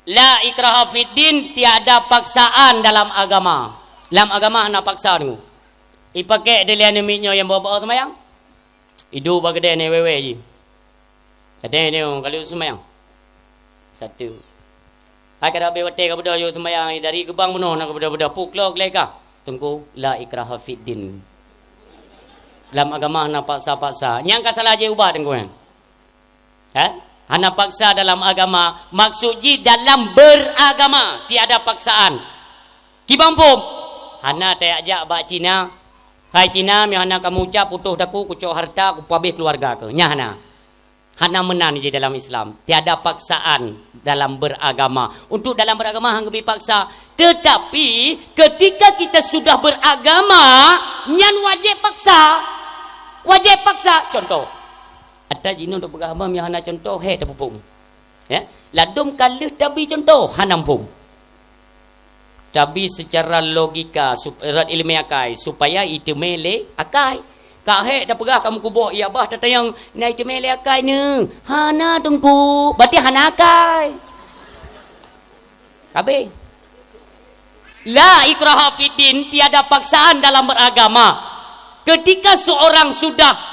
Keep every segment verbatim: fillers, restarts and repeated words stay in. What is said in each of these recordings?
La ikraha fid din, tiada paksaan dalam agama. Lam agama hana paksa deungoe. Ipaké dilian miet nyoe nyang bawa-bawa seumayang. Iduek bak keudè nyoe wewe jih. Kadang nyoe kali seumayang. Satu. Hai kada habéh watèe ka beudôh yôh seumayang, dari geubang bunoe na ka beudôh-beudôh puklo geuléka. Teungku, la ikraha fid din. Lam agama hana paksa-paksa. Nyang ka salah jih ubah teungku nyan. Ha? Hana paksa dalam agama, maksud jih dalam beragama, tiada paksaan. Kiban phom? Hana tajak-jak bak Cina. Hai Cina, meuhana kamu ucap putôh daku, kucok harta, kupabéh keluarga keuh. Nyan hana. Hana meunan jih dalam Islam. Tiada paksaan dalam beragama. Untuk dalam beragama hana geubri paksa. Tetapi ketika kita sudah beragama, nyan wajéb paksa. Wajéb paksa. Contoh. Ata jinoe tapeugah haba meuhana contoh, hék tapeupông. Ya, ladôm ka lheueh tabi contoh, hana muphom. Tabi secara logika, sup-, rot ilmiah akai, supaya iteumé lé akai. Ka hék tapeugah kamu kuboh, ya bah tatanyong, na iteumé lé akai neu. Hana teungku, berarti hana akai. Habéh. La ikraha fid din, tiada paksaan dalam beragama. Ketika seorang sudah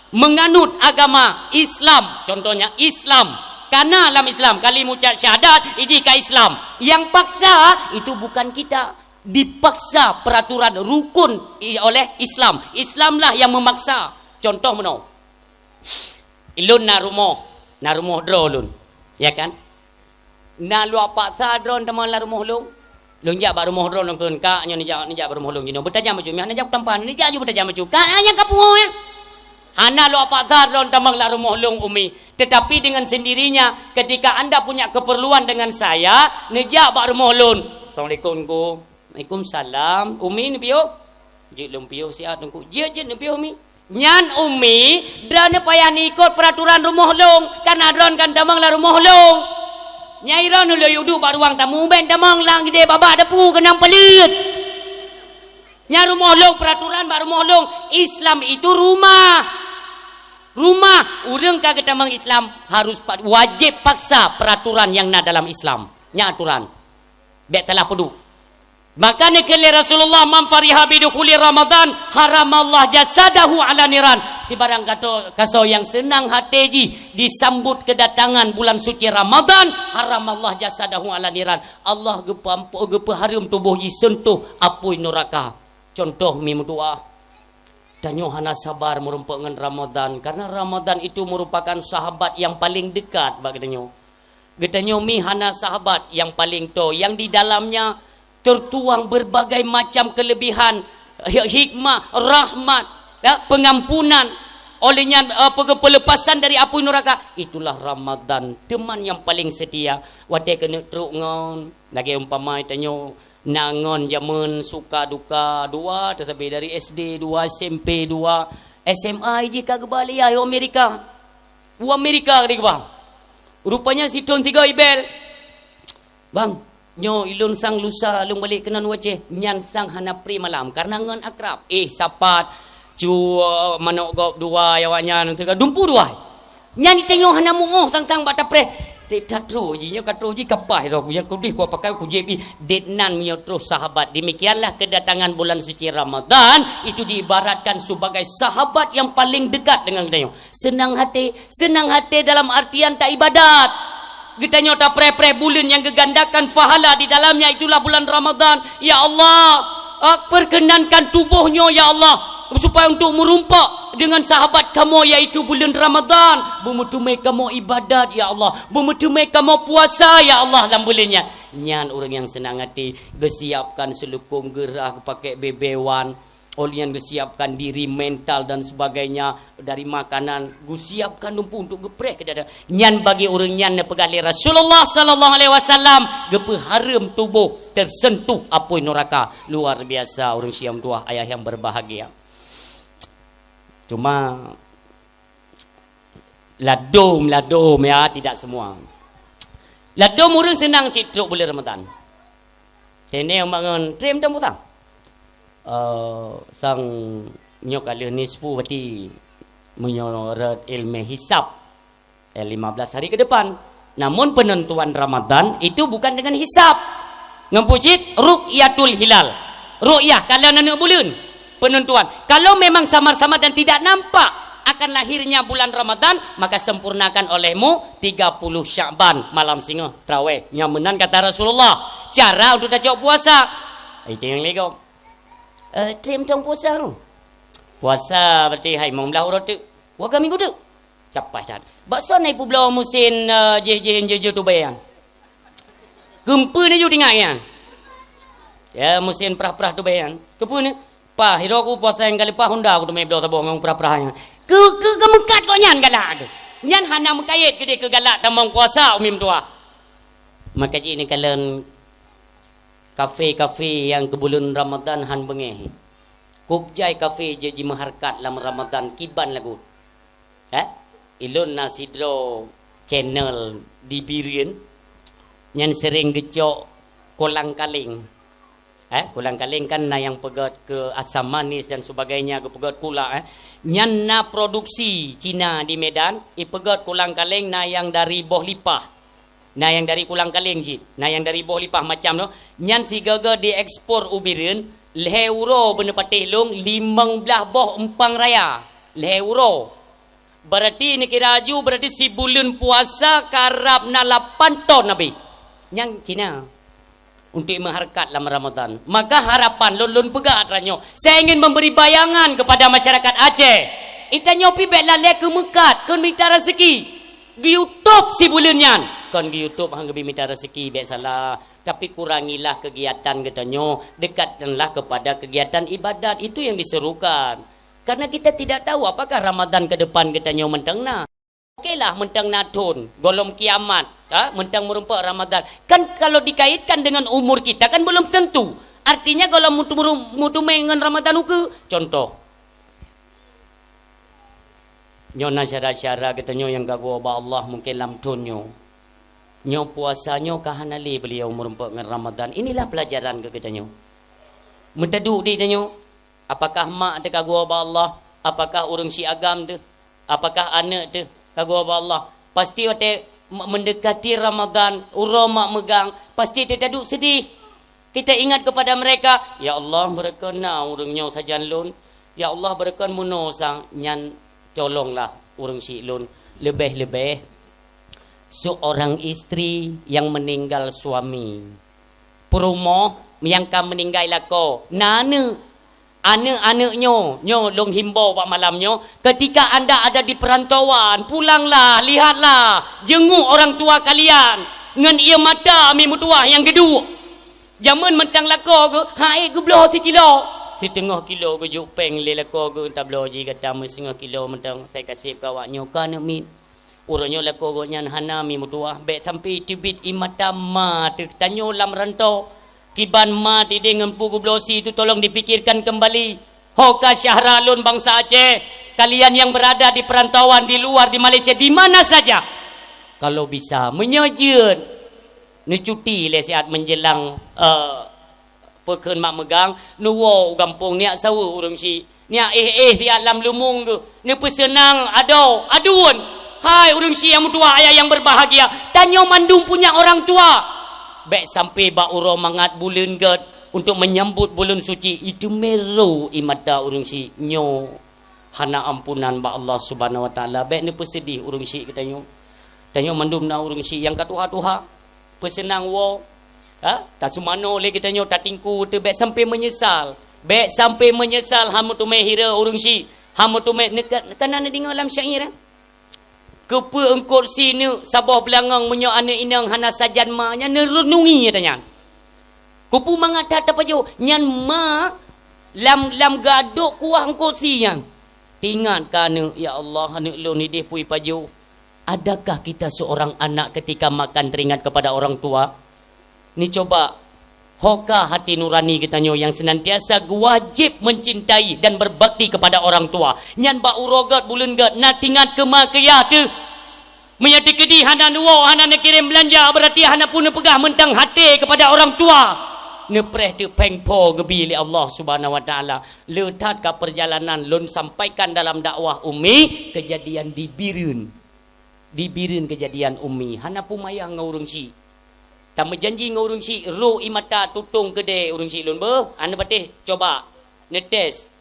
menganut agama Islam, contohnya Islam, karena dalam Islam kali mengucap syahadat, iji ka Islam. Yang paksa itu bukan kita, dipaksa peraturan rukun i-, oleh Islam. Islamlah yang memaksa. Contoh meunoe. Ilôn na rumoh, na rumoh droe lôn. Ya kan? Na luwah paksa droe tamong lam rumoh lôn. Lôn jak bak rumoh droe lôn kheun, "Kak, nyoe neujak, neujak bak rumoh lôn jinoe." Beutajam bacut, meuhana jak tampan, neujak ju beutajam bacut. Ka nyang ka pungo nyan. Hana luwah paksa droe tamong lam rumoh lôn, Umi. Tetapi dengan sendirinya, ketika anda punya keperluan dengan saya, neujak bak rumoh lôn. "Assalamualaikum, Teungku." "Waalaikumsalam. Umi neupiôh?" "Jeuet lôn piôh siat, Teungku." "Jeuet, jeuet neupiôh, Mi." Nyan Umi, droeneuh payah neuikot peuraturan rumoh lôn, karna droeneuh kan tamong lam rumoh lôn. Nyai droeneuh lôn yue duek bak ruang tamu, bèk tamong lam gidée babah dapu keunong paleuet. Nyan rumoh lôn, peuraturan bak rumoh lôn. Islam itu rumah. Rumah, ureueng ka geutamong Islam harus pa-, wajéb paksa peuraturan nyang na dalam Islam. Nyan aturan. Bèk salah peuduek. Maka neukheun lé Rasulullah, "Man fariha bidukhuli Ramadan, haramallah jasadahu ala niran." Sibarang kato-, kasoe nyang seunang até jih disambot keudatangan bulan suci Ramadan, haramallah jasadahu ala niran. Allah geupeuampo-, geupeuhareuem tuboh jih seuntuh apui nuraka. Contoh mi meudoa. Tanyoe hana sabar meurumpok ngon Ramadan, karena Ramadan itu merupakan sahabat yang paling dekat bak geutanyoe. Geutanyoe mi hana sahabat nyang paleng toe, nyang di dalamnya tertuang berbagai macam kelebihan, hi-, hikmah, rahmat, ya, pengampunan. Oleh nyan, eh, peuge-, pelepasan dari apui neraka. Itulah Ramadan, teman yang paling setia. Watèe keuneuk trok ngon, lagèe umpama tanyoe na ngon jameun suka duka, dua teutabeh dari S D, dua S M P, dua S M A jih ka geuba lé yah u Amerika. U Amerika ka geuba. Rupanya sithon sigoe ibel. "Bang, nyoe ilôn sang lusa lôn balek keunan u Aceh." Nyan sang hana pri malam, karena ngon akrab. Eh, sapat, cu, manok gob dua, awaknyan teuka dumpu dua. Nyan tanyoe hana muoh sang-sang bak tapreh. Tek that troh jih, nyoe ka troh jih ka paih roh, nyang kudeh kupakai kujép jih. Dek nan meunyoe troh sahabat. Demikianlah kedatangan bulan suci Ramadan itu diibaratkan sebagai sahabat yang paling dekat dengan geutanyoe. Seunang até, seunang até dalam artian taibadat. Geutanyoe tapreh-preh buleuen nyang geugandakan pahala di dalamnya, itulah bulan Ramadan. Ya Allah, ah, perkenankan tuboh nyoe, ya Allah, supaya untuk meurumpok dengan sahabat kamoe, yaitu buleuen Ramadan. Beumeuteumé kamoe ibadat, ya Allah. Beumeuteumé kamoe puasa, ya Allah, lam buleuen nyan. Nyan ureueng nyang seunang até, geusiapkan seulukôm geurah, geupakè bèbèe wan. Oleh nyan geusiapkan diri, mental dan sebagainya, dari makanan, geusiapkan dumpu untuk geupreh keu dada. Nyan bagi ureueng nyan neupeugah lé Rasulullah sallallahu alaihi wasallam, geupeuhareuem tuboh tersentuh apui neraka. Luar biasa ureueng syiah meutuwah, ayah yang berbahagia. Cuma ladôm, ladôm ya, tidak semua. Ladôm ureueng seunang cit trok buleuen Ramadan. Teuntèe umat ngon trém dan butang. Eh, sang nyoe ka lheueh nisfu, berarti meunyoe rot ilmu hisab, eh, lima belas hari ke depan. Namun penentuan Ramadan itu bukan dengan hisab. Ngon peue cit, ru'yatul hilal. Ru'yah, kalon aneuk buleuen. Penentuan. Kalau memang samar-samar dan tidak nampak akan lahirnya bulan Ramadan, maka sempurnakan olehmu tiga puluh Sya'ban malam singoh traweh. Nyang meunan kata Rasulullah, cara untuk tacok puasa. Itu nyang ligom. Eh, trim tong puasa tu. Puasa berarti hai mong blah uroe teuk. Wa kami guduk. Capai that. Bakso na ipubloe musim, eh, jih-jih jih-jih tubée nyan. Keupeue ni ju tinggai nyan? Ya, musim prah-prah tubée nyan. Keupeue ni? Pah, hiroe ku puasa nyang ka leupah honda ku teumé bloe saboh ngon prah-prah nyan. Keu, keu, keu meukat kok nyan galak tu. Nyan hana meukayet keudeh keu galak tamong puasa umi meutuah. Maka jih ni kalon kafe-kafe nyang keu buleuen Ramadan han beungéh. Kub jai kafe jih jimeuharkat lam Ramadan kiban lagu. Eh? Ilôn na sidroe channel di Bireuen, nyan sering geucok kolang kaling. Eh, kolang kaling kan na nyang peugét keu asam manis dan sebagainya, geupeugét gula, eh. Nyan na produksi Cina di Medan, ipeugét kolang kaling na nyang dari boh lipah. Na nyang dari kolang kaling cit, na nyang dari boh lipah macam tu. Nyan sigoe-goe diekspor u Bireuen, lhée uroe beuneupatéh lôn limong blaih boh eumpang raya. Lhée uroe. Berarti neukira aju, berarti sibuleuen puasa karab na lapan ton abéh. Nyan Cina. Untuk meuharkat lam Ramadan. Maka harapan lôn, lôn peugah atra nyoe. Saya ingin memberi bayangan kepada masyarakat Aceh. Geutanyoe pih bék lalée keu meukat, keu mita rezeki. Geuyue tôb sibuleuen nyan. Kon geuyue tôb han geubi mita rezeki, bék salah. Tapi kurangilah kegiatan geutanyoe, dekatkanlah kepada kegiatan ibadat. Itu yang diserukan. Karena kita tidak tahu apakah Ramadan ke depan geutanyoe mantong na. Okelah mantong na thon, gohlom kiamat, ha? Mantong meurumpok Ramadan. Kan kalau dikaitkan dengan umur kita, kan belum tentu. Artinya gohlom mutu-, mutu-, mutumé ngon Ramadan ukeue. Contoh, nyoe na syedara-syedara geutanyoe nyang ka geuwoe bak Allah mungkin lam thon nyoe. Nyoe puasa nyoe ka hana lé beuliau meurumpok ngon Ramadan. Inilah pelajaran keu geutanyoe. Meutaduek di tanyoe, apakah mak teuh ka geuwoe bak Allah? Apakah ureuëng syiek agam teuh? Apakah aneuëk teuh ka geuwoe bak Allah? Pasti watée me-, mendekati Ramadan, uroe mak meugang, pasti teuh taduek seudeh. Kita ingat kepada mereka, "Ya Allah, beureukon na ureuëng nyoe sajan lôn. Ya Allah, beureukon meunoe sang." Nyan tolonglah ureuëng syiek lôn. Leubeh-leubeh seorang istri yang meninggal suami. Peurumoh nyang ka meuninggai lakoe, na aneuëk. Aneuëk-aneuëk nyoe, nyoe lôn himbau bak malam nyoe, ketika anda ada di perantauan, pulanglah, lihatlah, jenguk orang tua kalian ngon ié mata mi meutuwah nyang geuduek. Jameun mantong lakoe geuh, han ék geubloe sikilo. Siteungoh kilo geujok péng lé lakoe geuh, tabloe jih gata meusingoh kilo mantong, sai kaseb keu awak nyoe ka aneuëk miet. Uroe nyoe lakoe gobnyan hana mi meutuwah, bék sampoe teubiet ié mata ma teuh tanyoe lam rantau. Kiban ma tideh ngon peue geubloe sie teuh tolong dipikirkan kembali. Ho ka syedara lôn bansa Aceh, kalian yang berada di perantauan di luar di Malaysia di mana saja. Kalau bisa, meunyoe jeuet, neucuti lé siat menjelang, eh, Peue kheun mak meugang, neuwoe u gampông, neujak saweue ureuëng syiek. Neujak éh-éh siat lam leumong geuh. Neupeuseunang adoe, aduen. Hai ureuëng syiek nyang meutuwah, ayah yang berbahagia, tanyoe mandum punya orang tua. Bék sampoe bak uroe mangat buleuen gét untuk menyambut buleuen suci, iteumé ro ié mata ureuëng syiek nyoe. Hana ampunan bak Allah Subhanahu Wa Taala. Bék neupeuseudeh ureuëng syiek geutanyoe. Tanyoe mandum na ureuëng syiek nyang ka tuha-tuha. Peuseunang woe. Ha? Taseumanoe lé geutanyoe, tatingku teuh, bék sampoe meunyeusal. Bék sampoe meunyeusal han meuteumé hireue ureuëng syiek. Han meuteumé neuka-, kana neudeungoe lam syair, eh? Keupeue eungkôt sie neuk saboh beulangöng meunyoe aneuëk inong hana sajan ma, nyan neureunungi ata nyan. Keupeue mangat that tapajoh, nyan ma lam, lam gadôk kuah eungkôt sie nyan. Teuingat keu aneuëk, "Ya Allah, aneuëk lôn ideh peue ipajoh." Adakah kita seorang anak ketika makan teringat kepada orang tua? Ni coba, ho ka hati nurani geutanyoe nyang senantiasa geuwajéb mencintai dan berbakti kepada orang tua. Nyan bak uroe gét buleuen gét na teuingat keu ma keu yah teuh. Meunyoe teukeudi hana neuwoe, hana neukirém beulanja, berarti hana peue neupeugah meuntang até kepada orang tua. Neupreh teuh péng po geubi lé Allah Subhanahu Wa Taala. Le that ka perjalanan lôn sampaikan dalam dakwah Umi, kejadian di Bireuen. Di Bireuen keujadian Ummi, hana peumayang ngon ureuëng syiek. Tameujanji ngon ureuëng syiek, rôh ie mata tutong keudè ureuëng syiek lôn beuh, hana patéh coba, neutés.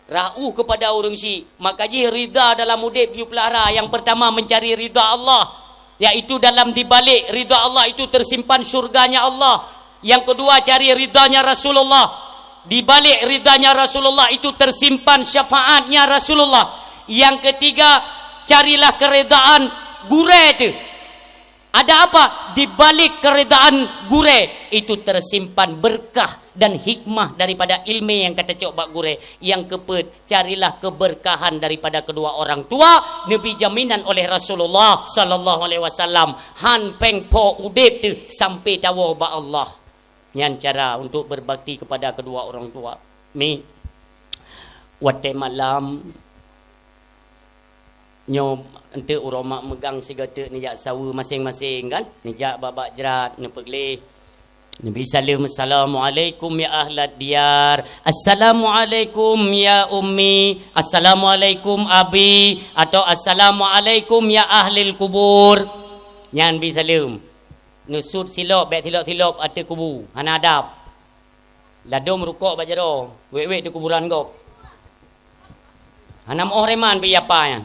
Rôh keupada ureuëng syiek, maka jih ridha dalam udeb jipeulara. Yang pertama mencari ridha Allah, yaitu dalam di balik ridha Allah itu tersimpan syurganya Allah. Yang kedua cari ridhanya Rasulullah. Di balik ridhanya Rasulullah itu tersimpan syafaatnya Rasulullah. Yang ketiga, carilah keridhaan gurèe teuh. Ada apa? Di balik keridhaan gurèe itu tersimpan berkah dan hikmah daripada ilmu nyang ka tacok bak gurèe. Nyang keupeuet, carilah keberkahan daripada kedua orang tua, neubri jaminan oleh Rasulullah sallallahu alaihi wasallam, han péng po udeb teuh sampai tawoe bak Allah. Nyan cara untuk berbakti kepada kedua orang tua. Mi, watèe malam, nyoe eunteuk uroe mak meugang sigoe teuk neujak saweue maséng-maséng kan? Neujak bak-bak jrat, neupeugleh. Neubri saleuem, "Assalamualaikum ya ahlad diyar." "Assalamualaikum ya ummi." "Assalamualaikum abi." Atau, "Assalamualaikum ya ahlil kubur." Nyan bri saleuem. Neusut silop, bèk silop-silop ateueh kubu, hana adab. Ladôm rukok bak jaroe, wèk-wèk di kuburan gob. Hana meu'oh reman pih apa nyan.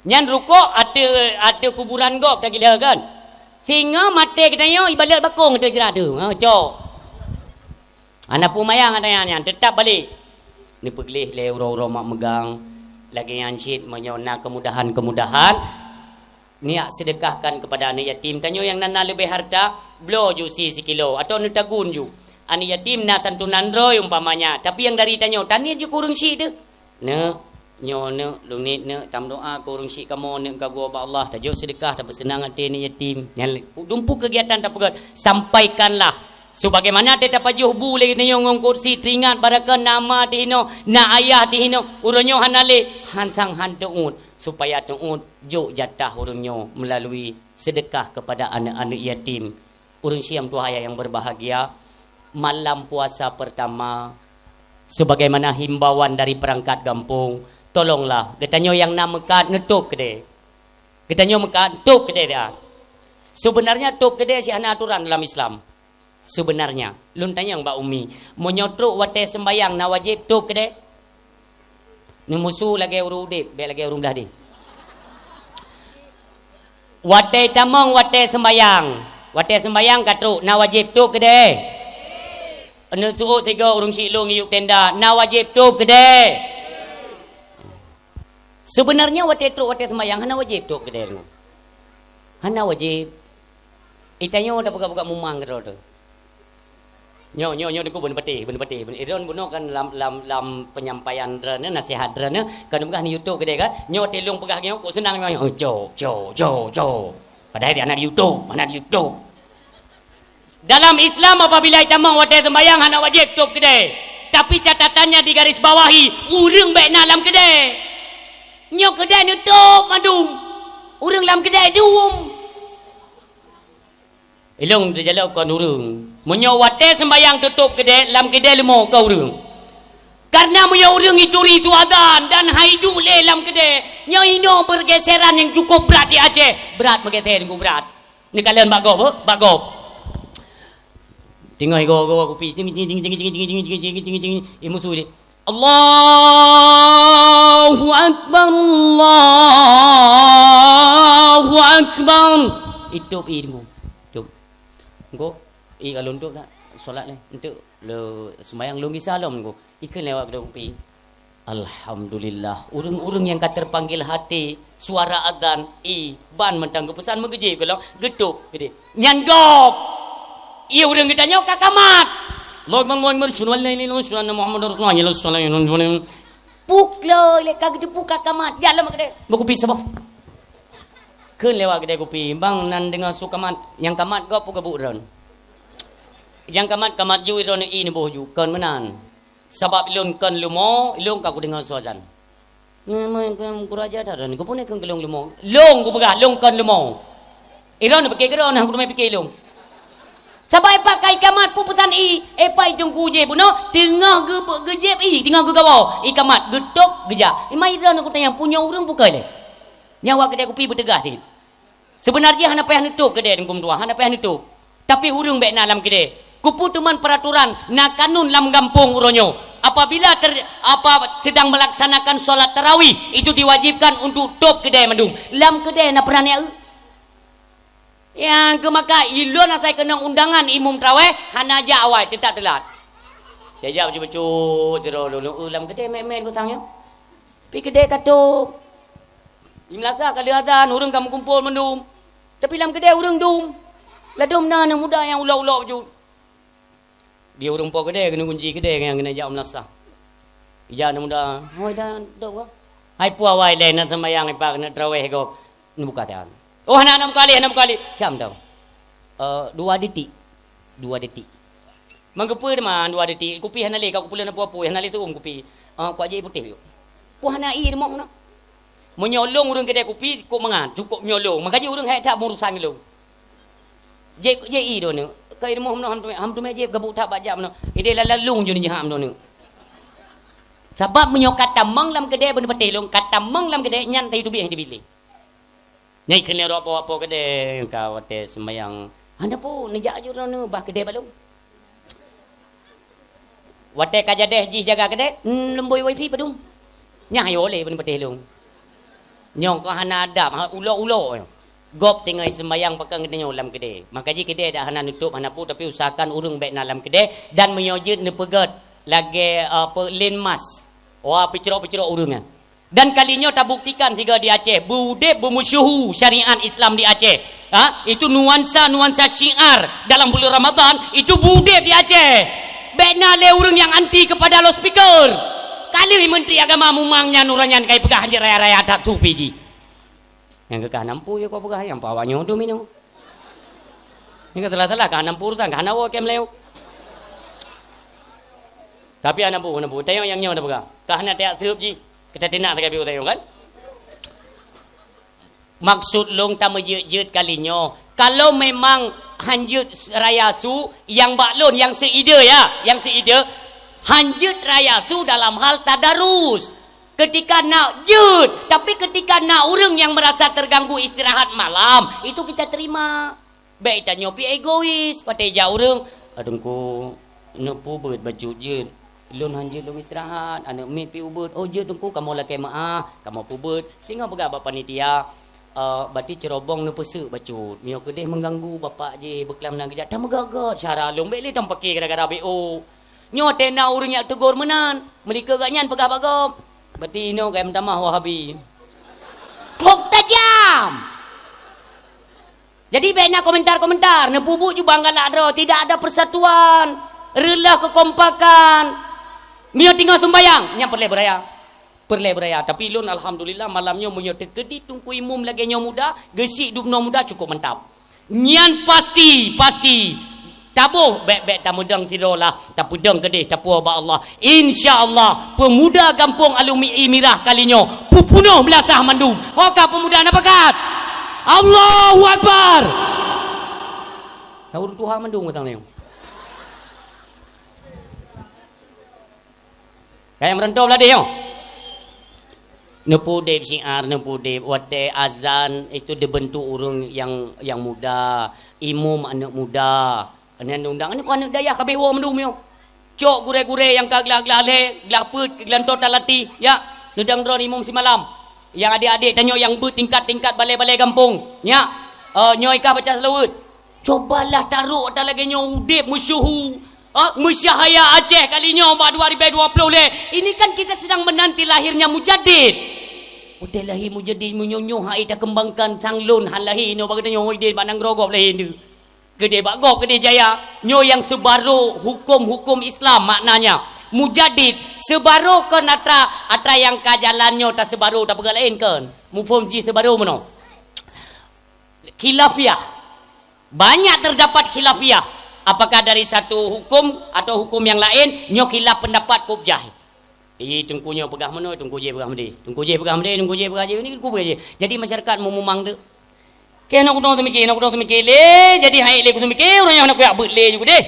Nyan rukok ateueh, ateueh kuburan gob tagila kan. Singoh maté geutanyoe ibalat bakong ateueh jrat teuh. Ha, cok. Hana peumayang gata nyan, nyan teutap balek. Neupeugleh lé uroe-uroe mak meugang. Lagèe nyan cit meunyoe na keumudahan-keumudahan, niat sedekahkan kepada aneuk yatim. Tanyoe nyang na, na leubeh harta, bloe ju sie sikilo atau neutagun ju. Aneuk yatim na santunan droe umpamanya, tapi nyang dari tanyoe, taniet ju keu ureueng syiek teuh. Neuk, nyoe neuk, lôn niet neuk, tameudoa keu ureueng syiek kamoe neuk ka geuwoe bak Allah, tajok seudeukah, tapeuseunang até aneuk yatim. Nyan lé, dumpeue keugiatan tapeugöt, sampaikanlah. Sebagaimana teuh tapajoh bu lé geutanyoe ngon kursi, teuingat barokah na ma teuh inoe, na ayah teuh inoe, uroe nyoe hana lé, han sang han teuôt. Supaya teuôt, jok jatah ureueng nyoe meulalu seudeukah keupada aneuk-aneuk yatim. Ureueng syiek tuha nyang berbahagia, malam puasa pertama, sebagaimana himbauan dari perangkat gampông, tolonglah geutanyoe nyang na meukat neutôb keudè. Geutanyoe meukat, tôb keudè dah. Sebenarnya tôb keudè cit hana aturan dalam Islam. Sebenarnya, lôn tanyong bak Umi, meunyoe trok watèe seumbayang na wajéb tôb keudè? Neumusu lagèe ureueng udép, bèk lagèe ureueng blah deh. Watèe tamong, watèe seumbayang. Watèe seumbayang ka trok, na wajéb tôb keudè? Neuseuôt sigoe ureueng syiek lôn geuyue tenda, na wajéb tôb keudè? Sebenarnya watèe trok, watèe seumbayang hana wajéb tôb keudè. Hana wajéb. Itanyoe tapeugah-peugah mumang keudroe teuh. Nyoe, nyoe, nyoe Teungku beuneupatéh, beuneupatéh. Beuneu-, idon bunoe kan lam, lam, lam penyampaian droeneuh, nasihat droeneuh, kan peugah di YouTube keudè kan. Nyoe teuh lôn peugah nyoe, kok seunang nyoe, oh, co, co, co, co. Padahai di hana di YouTube, hana di YouTube. Dalam Islam apabila itamong watèe seumbayang hana wajéb tôb keudè. Tapi catatannya digarisbawahi, ureueng bèk na lam keudè. Nyoe keudè neutôb mandum. Ureueng lam keudè dum. Ilôn teujalok kon ureueng. Meunyoe watèe seumbayang teutôb keudè, lam keudè leumo kon ureueng. Karena meunyoe ureueng ituri su azan dan hai duek lé lam keudè, nyoe inoe pergeseran nyang cukup brat di Aceh. Brat meugeser Teungku, brat. Neukalon bak gob, eh? Bak gob. Teungoh igoe-goe kupi, ting, ting, ting, imusu deh. Allahu Akbar, Allahu Akbar. Itôb ie Teungku. Tôb. Engko, ie ka lôn tôb tak? Solat lé. Enteuk le seumbayang lôn gisa lom Teungku. Ikheun lewat keudroe kupi. Alhamdulillah, ureueng-ureueng nyang ka terpanggil hati suara azan, ie, ban mantong geupeusan meugeujéb keulong, geutôb keudè. Nyan gob. Ie ureueng geutanyoe ka kamat. Allahu Akbar, Allahu Akbar, asyhadu an la ilaha illallah, asyhadu anna Muhammadar Rasulullah, hayya 'alas shalah, hayya 'alal falah. Pukloe lé ka geuteupeue ka kamat, jak lom keudè. Beukupi saboh. Kheun lewat keudè kupi, bang nan deungoe su kamat, nyang kamat gob peue geubuet droen. Nyang kamat, kamat ju droen ie neuboh ju, kon meunan. Sabab ilôn kon leumo, ilôn ka kudeungoe su azan. Nyan, nyan, nyan, kuraja that, dan keupeue kheun keu lôn leumo. Lôn kupeugah, lôn kon leumo. Ilôn pike keudroe, nah kuteumé pike lôn. Sabab ipat ka ikamat peue peusan ie, ipat i teungku jih bunoe, teungoh geu-, geujéb ie, teungoh geugawoe, ikamat, geutôb, geujak. Ima ilôn kutanyong, punya ureueng bukai lé. Nyan awak keudè kupi beuteugas cit. Seubeuna jih hana payah neutôp keudè Teungku meutuah, hana payah neutôp. Tapi ureuëng bék na lam keudè. Keupeue teuma peuratoran, na kanun lam gampông uroe nyoe. Apabila ter-, apa, sedang melaksanakan solat tarawih, itu diwajibkan untuk tôp keudè mandum. Lam keudè na peureulée eu. Nyang keu maka ilôn asai keunong undangan imum tarawih, hana jak awai, teutap teulat. Tajak bacut-bacut, sidroe lôn, "Eu, lam keudè mét-mét kusang nyoe." Pi keudè ka tôp. Di meunasah ka lheueh azan, ureuëng ka meukumpol mandum. Tapi lam keudè ureuëng dum. Ladôm na aneuk muda nyang ulok-ulok bacut. Di ureuëng po keudè, keuneuk kunci keudè nyang keuneuk jak u meunasah. Ija aneuk muda, "Hoi dan, dok bah." "Hai peue awai lé, na seumayang ipa keuneuk tarawih gob." Neubuka tian. "Oh, hana, hana buka lé, hana buka lé." "Kiam tau." "Eh, dua detik." Dua detik. Meugeupeu teuma dua detik, kupi hana lé, ka kupeuleueh na peue-peue, hana lé teuom kupi. Ah, kuat jih putéh yuk. Peue hana ie rumoh na. Meunyoe lôn ureuëng keudè kupi, kok mangat, cukôp nyoe lôn. Maka jih ureuëng hék that meurusan ngon lôn. Jép, jép ie droeneuh. Ka ie rumoh meunoe, hana teumé, hana teumé jép, gabuk that bak jak meunoe. Idéh lala lôn jeuet nijeuhak meunoe. Sabab meunyoe ka tamong lam keudè, beuneupatéh lôn, ka tamong lam keudè, nyan tayue teubiet, teubiet lé. Nyan keuneuk rot po-po keudè ka watèe seumayang. Hana peue, neujak ju droeneuh bah keudè bak lôn. Watèe ka jadeh jih jaga keudè, hmm, leumbôi wifi padum. Nyan hayo lé beuneupatéh lôn. Nyoe keuh hana adab, ha, ulok-ulok nyoe. Gob tinggai seumayang pakon geutanyoe lam keudè. Maka jih keudè dak hana neutôp, hana peue, tapi usahakan ureuëng bék na lam keudè dan meunyoe jeuet neupeugét lagèe, apa, linmas. Wah, peucrok-peucrok ureuëng nyan. Dan kali nyoe tabuktikan sigoe di Aceh, beudeb beumeusyeuhu syariat Islam di Aceh. Ha? Itu nuansa-nuansa syiar dalam bulan Ramadan, itu beudeb di Aceh. Bék na lé ureuëng nyang anti kepada loudspeaker. Ka lheueh Menteri Agama Mumang nyan, ureuëng nyan ka jipeugah hanjeuet raya-raya that sufi jih. Nyang keu ka nampu je kau peugah, nyang pawa nyoe tu minong. Ni ka salah-salah, ka nampu urusan, ka hana woe kem lewat. Tapi hana pu, hana pu. Tayong nyang nyoe dah peugah. Ka hana tiap seup jih. Kita tinak sagai piu tayong kan? Maksud lôn tameujeuet-jeuet kali nyoe. Kalau memang hanjeuet raya su, yang bak lôn, yang seide ya, yang seide, hanjeuet raya su dalam hal tadarus. Ketika nak jeuet, tapi ketika nak ureuëng yang merasa terganggu istirahat malam, itu kita terima. Bék tanyoe pih egois, watèe jak ureuëng, "Aduh, Teungku, neupubeuet bacut jeuet. Lôn hanjeuet lôn istirahat, aneuk miet pih ubeuet." "Oh, jeuet Teungku, kamoe lakèe meu'ah, kamoe pubeuet." Singoh peugah bak panitia, "Eh, berarti cerobong neupeuseuk bacut. Meunyoe keudeh mengganggu bapak jih, beuklam na geujak, tameugot-got syara lôn, bék lé tameupake gara-gara B O." Nyoe tena ureuëng jak teugor meunan, meulikot gobnyan peugah bak gob, "Berarti inoe gaya meutamah Wahabi." Trok tajam! Jadi, bék na komentar-komentar, neupubeuet jubah galak droe, tidak ada persatuan, reuloh kekompakan. Meunyoe tinggai sumbayang, nyan peureulèe beuraya. Peureulèe beuraya. Tapi lôn, alhamdulillah, malam nyoe meunyoe teukeudi Teungku Imum lagèe nyoe muda, geusyik dubnoe muda, cukup mantap. Nyan pasti, pasti. Taboh, bék-bék tameudong sidroe lah, tapeudong keudeh, tapuwoe bak Allah. Insya Allah, pemuda gampông Alun Mirah kali nyoe, peupunoh meulasah mandum. Ho ka pemuda na pakat? Allahu Akbar! Nah, ureuëng tuha mandum ka tang nyoe. Kayang meurantau beuladeh nyoe. Neupudeb syiar, neupudeb watèe azan itu dibentuk ureuëng yang, yang muda, imum aneuk muda. Nyan undang, nyan kon aneuk dayah ka bék woe mandum nyoe. Cok gurèe-gurèe nyang ka glah-glah lhèe, glah peuet, glantoe talatih, ya. Neudang droe imum simalam. Nyang adék-adék tanyoe nyang beuet tingkat-tingkat balèe-balèe gampông, nyak. Eh, nyoe ka baca seulaweuet. Cobalah tarok ata lagèe nyoe udeb meusyuhu, ha, meusyahaya Aceh kali nyoe bak dua ribèe dua ploh lhèe. Ini kan kita sedang menanti lahirnya mujaddid. Watèe lahé mujaddid meunyoe nyoe hai takeumbangkan sang lôn han lahé nyoe bak geutanyoe idin bak nanggroe gob lahé nyoe. Keudeh bak gob keudeh jaya. Nyoe nyang seubaro huköm-huköm Islam maknanya. Mujaddid seubaro kon atra, atra nyang ka jalan nyoe taseubaro tapeugah laén kon. Muphom jih seubaro meunoe. Khilafiyah. Banyak terdapat khilafiyah. Apakah dari satu hukum atau hukum yang lain, nyoe khilaf pendapat kôb jai. Ih, teungku nyoe peugah meunoe, teungku jih peugah meudeh. Teungku jih peugah meudeh, teungku jih peugah jih. Ini teungku peugah jih. Jadi masyarakat meumumang tu. Keu hana kudong teumike, hana kudong teumike lé. Jadi hai lé kuteumike, ureuëng nyang hana kuyak beuet lé ju keudeh.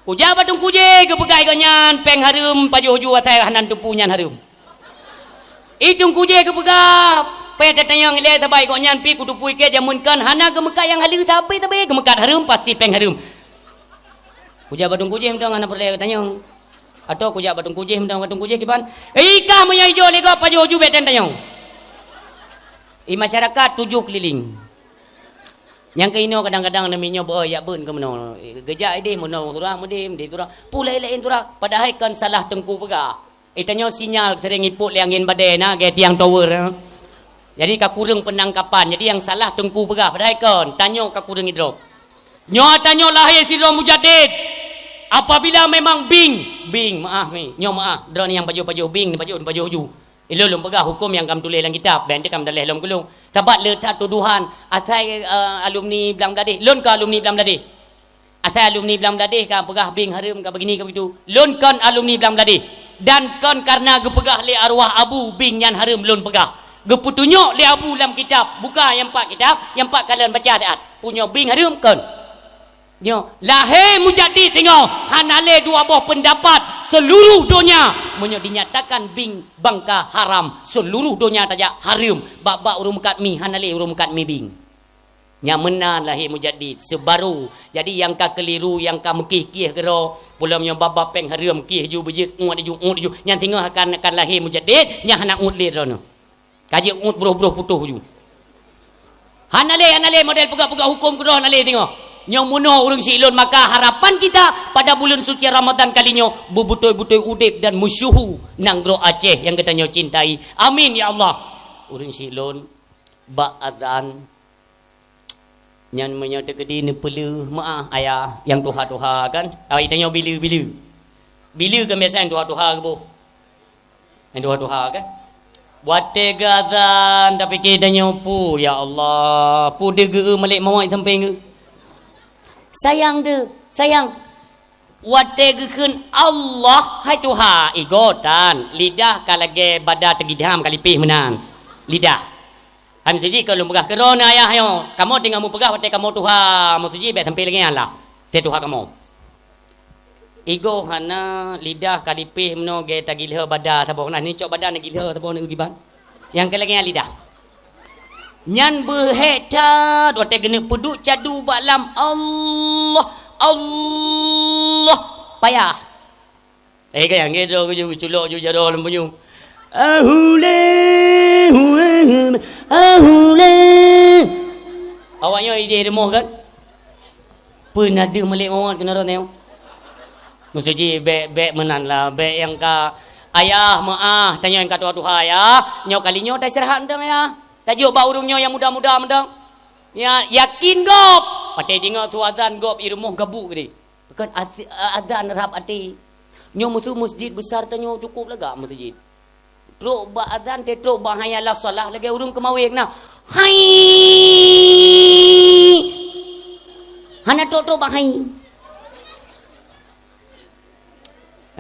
Kujak bak teungku jih, geupeugah gobnyan, péng hareuem, pajoh ju asai hana teupeu nyan hareuem. I Teungku Jéh geupeugah, "Péng tatanyong ilée sabai gobnyan pih kuteupue keu jameun kon hana geumeukat nyang haleue sabe-sabe geumeukat hareuem, pasti péng hareuem." Kujak bak Teungku Jéh mantong hana peureulée tanyong. Atawa kujak bak Teungku Jéh mantong, bak Teungku Jéh kiban, "I kah meunyoe ijok lé gob pajoh ju bék tanyong." I masyarakat tujoh keulileng. Nyang keunoe kadang-kadang neumi nyoe beu jak beuet keu meunoe. Geujak ideh meunoe surah mudem, di surah. Pulai laén surah. Padahai kon salah Teungku peugah. Itanyoe sinyal sering ipot lé angén badée na, gée tiang tower, eh. Jadi ka kureueng peunangkapan. Jadi nyang salah Teungku peugah, padahai kon, tanyoe ka kureueng idrop. Nyoe tanyoe lahé sidroe mujaddid. Apabila memang bing, bing, meu'ah mi, nyoe meu'ah, droeneuh nyang pajoh-pajoh bing, pajoh, pajoh ju. Ilôn lôn peugah huköm nyang ka meutuléh lam kitab, bék teuka meudaléh lom keu lôn. Sabab le that tudohan, asai, eh, alumni Blang Bladeh. Lôn ka alumni Blang Bladeh. Asai alumni Blang Bladeh ka peugah bing hareuem ka begini ka begitu. Lôn kon alumni Blang Bladeh. Dan kon karena geupeugah lé arwah abu bing nyan hareuem lôn peugah. Geupeutunyok lé abu lam kitab. Buka nyang pat kitab, nyang pat kalon baca taát. Punyo bing hareuem kon. Nyoe, lahé mujaddid singoh, hana lé dua boh peundapat seuluruh donya. Meunyoe dinyatakan bing bangka haram, seuluruh donya tajak hareuem. Bak-bak ureuëng meukat mi, hana lé ureuëng meukat mi bing. Nyang meunan lahé mujaddid, seubaru. Jadi nyang ka keuliru, nyang ka meukieh-kieh keudroe, peulom nyoe baba péng hareuem kieh ju beujeuet, uet ju, uet ju. Nyan singoh akan, akan lahé mujaddid, nyang hana uet lé droeneuh. Ka jeuet uet broh-broh putôh ju. Hana lé, hana lé model peugah-peugah huköm keudroe hana lé singoh. Nyoe meunoe ureuëng siklon, maka harapan kita pada buleuen suci Ramadan kali nyoe beubeutôi-beutôi udeb dan meusyeuhu nanggroe Aceh nyang geutanyoe cintai. Amin ya Allah. Ureuëng siklon bak azan nyan meunyoe teukeudi neupeuleueh meu'ah ayah nyang tuha-tuha kan. Awai tanyoe bileue-bileue. Bileue kan biasa nyang tuha-tuha geuboh. Nyang tuha-tuha kan. Watée geuazan tapike tanyoe peue, ya Allah, peue deuh geu-eu malek mawat sampéng geu. Sayang deuh, sayang. Watée geukheun Allah, hai tuha, igotan, lidah ka lagée bada teugidam ka lipéh meunan. Lidah. Hai meuseujid ka lôn peugah keudroe neuh ayah nyoe, kamoe teungoh meupeugah watée kamoe tuha meuseujid bék sampé lagée nyan lah. Tée tuha kamoe. Igoe hana lidah ka lipéh meunoe gée tagilheu bada saboh nah, neucok bada neugilheu saboh neugiban. Nyang keu lagée nyan lidah. Nyan beuhék that watée geuneuk peuduek cadu bak lam Allah, Allah payah. Eh, ka nyang geucok ju, culok ju jaroe lam punyueng. Ahule, ahule. Awak nyoe ideh rumoh kan? Peue na deuh malek mawat keunoe rot nyoe? Meuseujid bék, bék meunan lah, bék nyang ka ayah meu'ah, tanyoe nyang ka tuha-tuha ya. Nyoe kali nyoe taistirahat mantong ya. Tajok bak ureuëng nyoe nyang muda-muda mantong. Ya, yakin gob. Watée deungoe su azan gob i rumoh gabuk deh. Kon az-, azan rab até. Nyoe meusu meuseujid besar tanyoe cukôp lagak meuseujid. Trok bak azan, teutrok bak hayya 'alas shalah lagée ureuëng keumawé na. Hai! Hana trok-trok bak hai.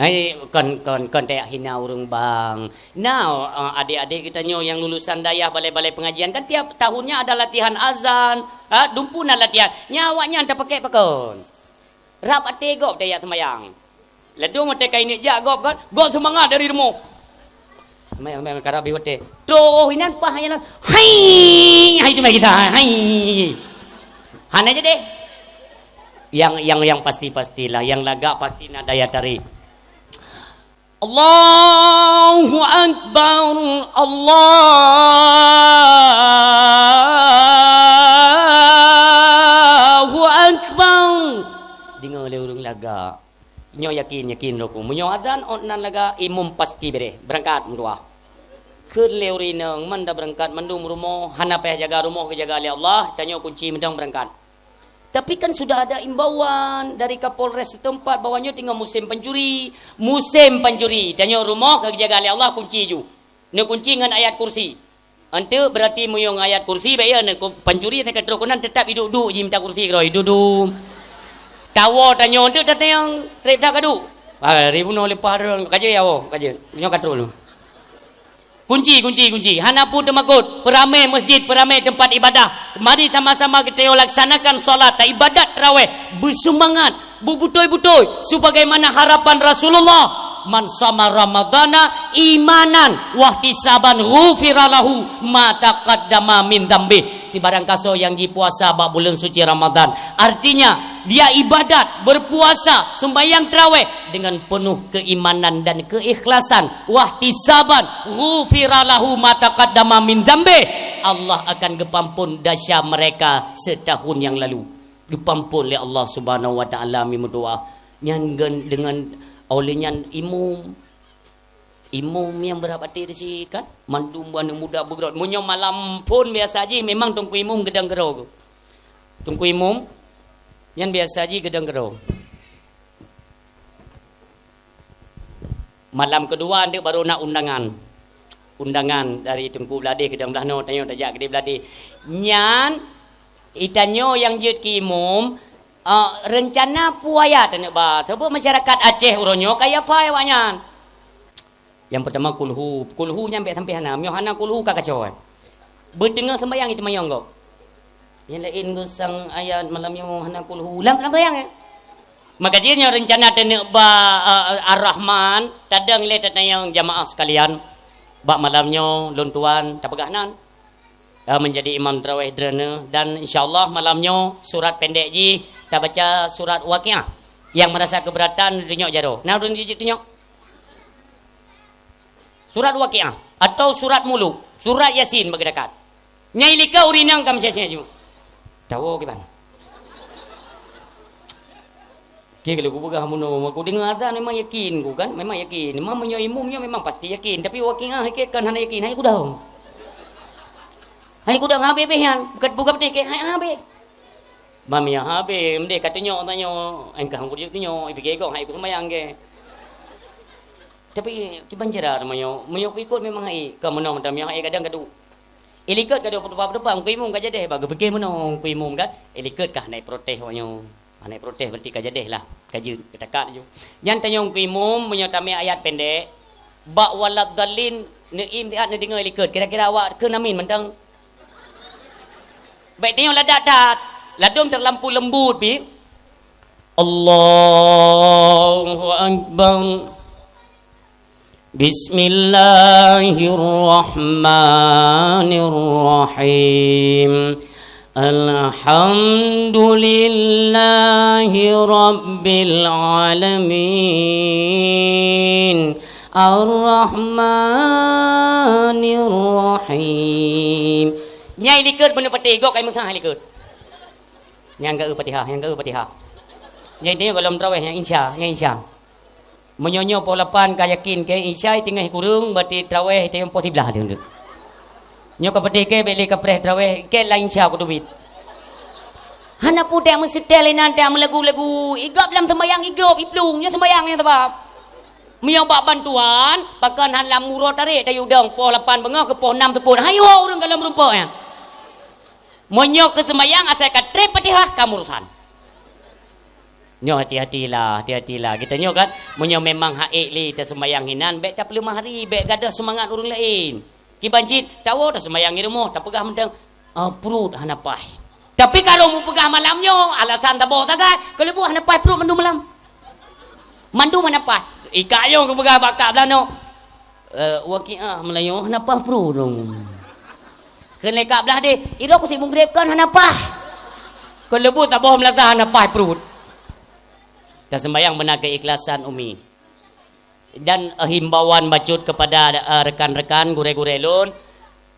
Hai, kon, kon, kon tajak hina ureuëng bang. Na, eh, adek-adek geutanyoe nyang lulusan dayah balai-balai pengajian kan tiap tahunnya ada latihan azan. Ha, dumpeue na latihan. Nya awaknyan tapakék pakon? Rab até gob tajak seumayang. Ladôm watée ka ineuk jak gob kan, gob seumangat dari rumoh. Seumayang, seumayang, karab bih watée. Troh inan pah nyan, hai, hai teumai kita, hai. Hana jadi. Yang, yang, yang pasti-pastilah, yang lagak pasti na daya tarik. Allahu Akbar, Allahu Akbar. Deungoe lé ureuëng lagak. Nyoe yakin, yakin droe ku. Meunyoe azan ôt nan lagak, imum pasti bereh. Beurangkat meutuah. Kheun lé ureuëng inong, man da beurangkat mandum rumoh, hana payah jaga rumoh geujaga lé Allah, tanyoe kunci mantong beurangkat. Tapi kan sudah ada imbauan dari Kapolres setempat bahwa nyoe teungoh musim pancuri. Musim pancuri, tanyoe rumoh ka geujaga lé Allah kunci ju. Neukunci ngon ayat kursi. Enteuk berarti meuyong ayat kursi, bék ya, neuku-, pancuri nyang ka trok keunan teutap iduek-duek jimita kursi keudroe, iduek-duek. Tawoe tanyoe enteuk tatanyong, treb that ka duek. Ah, ribunoe leupah droe, ka jeuet ya, woe, ka jeuet. Nyoe ka trok lom. Kunci, kunci, kunci. Hana peue teumakot. Peuramé masjid, peuramé teumpat ibadah. Mari sama-sama geutanyoe laksanakan salat, ibadat tarawih. Beuseumangat, beubutôi-butôi, sebagaimana harapan Rasulullah. Man shoma Ramadhana imanan wahtisaban ghufira lahu ma taqaddama min dzanbih. Sibarang kasoe nyang jipuasa bak buleuen suci Ramadhan, artinya dia ibadat, berpuasa, sembahyang tarawih dengan penuh keimanan dan keikhlasan, wahtisaban ghufira lahu ma taqaddama min dzanbih, Allah akan geupampon desya mereka setahun yang lalu. Geupampon lé Allah Subhanahu wa Taala, mi meudoa. Nyan gen-, dengan oleh nyan imum, imum nyang beurap até di si kan, mandum aneuk muda beugeurot. Meunyoe malam phon biasa jih memang Teungku Imum geudong keudroe. Teungku Imum nyan biasa jih geudong keudroe. Malam keudua nteuk baru na undangan. Undangan dari Teungku Bladeh, keudong blah noe tanyoe tajak keudeh Bladeh. Nyan, itanyoe nyang jeuet keu imum, eh, reuncana peue ayat taneuk ba. Sabab masyarakat Aceh uroe nyoe ka yafa awaknyan. Nyang peutama kulhu. Kulhu nyan bèk sampai hana. Meunyoe hana kulhu ka kacau, eh. Beuteungoh sembahyang itu mayong gob. Nyang laén geusang ayat malam nyoe hana kulhu. Lam, lam sembahyang, eh. Maka jih nyoe reuncana taneuk ba, eh, Ar-Rahman, tadong lé tatanyong jamaah sekalian. Bak malam nyoe lôn tuan tapeugah nan. Eh, menjadi imam tarawih droeneuh dan insya Allah malam nyoe surat pendek jih tabaca surat Waqiah. Nyang merasa keberatan tunyok jaroe. Nah, ulôn jijak tunyok. Surat Waqiah atau surat Muluk, surat Yasin bagi dekat. Nyai likot ureueng inong ka meusiah-siah ju. Tawoe kiban. Oke, kalau kupeugah bunoe, aku deungoe azan memang yakin ku kan, memang yakin. Memang meunyoe imum nyoe memang pasti yakin, tapi Waqiah hike kan hana yakin, hai kudong. Hai kudong habéh-habéh nyan, bukan buka peutih ke, hai habéh. Mami habéh, mendeh ka tunyok tanyoe, engkah ngujak tunyok, ipike gong hai ku sembahyang ke. Tapi kiban cara meunyoe, meunyoe kuikot memang hai, ka meunoe mantong meunyoe hai kadang kadu. Ilikot kadu peuteupa-peuteupa, Teungku Imum ka jadeh, bak geupike meunoe Teungku Imum kan. Ilikot kah naik protes awak nyoe. Aneuk protes berarti ka jadeh lah, ka jeuet, ka takat laju. Nyan tanyoe Teungku Imum, meunyoe tamé ayat pendek, bak waladhdallin, neuim siat neudeungoe likot, kira-kira awak kheun amin mantong. Bèk tanyoe ladak that, ladôm terlampau lembut pih. Allahu Akbar. Bismillahirrahmanirrahim. Alhamdulillahi rabbil alamin. Arrahmanirrahim. Nyai likot beuneupatéh, gok kai meusah likot. Nyang ka eu Fatihah, nyang ka eu Fatihah. Nyai teuh golom traweh nyang insya, nyang insya. Meunyoe nyoe poh lapan ka yakin keu Isya teungoh kureueng, berarti traweh teungoh poh siblaih leuh. Nyoe ka peudeh keu bèk lé kapreh traweh, keu laén Isya kuteubiet. Hana putéh meuseutèl inan teuh meulagu-lagu, igab lam seumayang igrôp iplueng, nyoe seumayang nyang sabab. Meunyoe bak bantuan, pakon hana lam uroe tarek tayue dong poh lapan beungoh keu poh nam seupôt. Hayo ureueng ka lam rumpok nyan. Meunyoe keu seumayang asai ka trép Fatihah ka meurusan. Nyoe hati-hatilah, hati-hatilah. Geutanyoe kan, meunyoe memang hak ék lé taseumayang inan, bèk tapeuleumah hari, bèk gadôh seumangat ureueng laén. Kiban cit, tawoe taseumayang di rumoh, tapeugah mantong, "Ah, pruet hana paih." Tapi kalau mupeugah malam nyoe, alasan saboh sagai, keuleubôh hana paih pruet mandum malam. Mandum hana paih. Ikak nyoe kupeugah bak kak Beulanoe. Eh, Waqiah Meulayu hana paih pruet dong. Kheun lé kak Beulah deh, "Iroh ku si Mugreb kan hana paih." Keuleubôh saboh meulaza hana paih pruet. Taseumayang beuna keu ikhlasan, Umi. Dan, eh, himbauan bacut kepada, eh, rekan-rekan gurèe-gurèe lôn,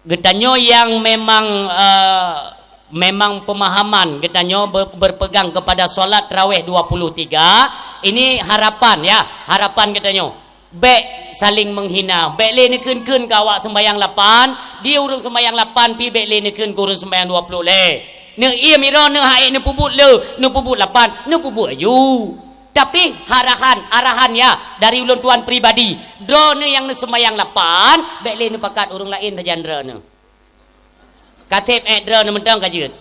geutanyoe nyang memang, eh, memang pemahaman geutanyoe ber-, berpegang kepada solat tarawih dua puluh tiga, ini harapan, ya, harapan geutanyoe. Bèk saling menghina, bèk lé neukheun-kheun keu awak seumayang lapan, di ureueng seumayang lapan pih bèk lé neukheun keu ureueng seumayang dua puluh lé. Neuiem iroh, neuhai, neupeubuet lé, neupeubuet lapan, neupeubuet laju. Tapi arahan, arahan ya dari ulôn tuan pribadi, droeneuh nyang neuseumayang lapan, bèk lé neupakat ureueng laén sajan droeneuh. Ka sép ék droeneuh mantong ka jeuet.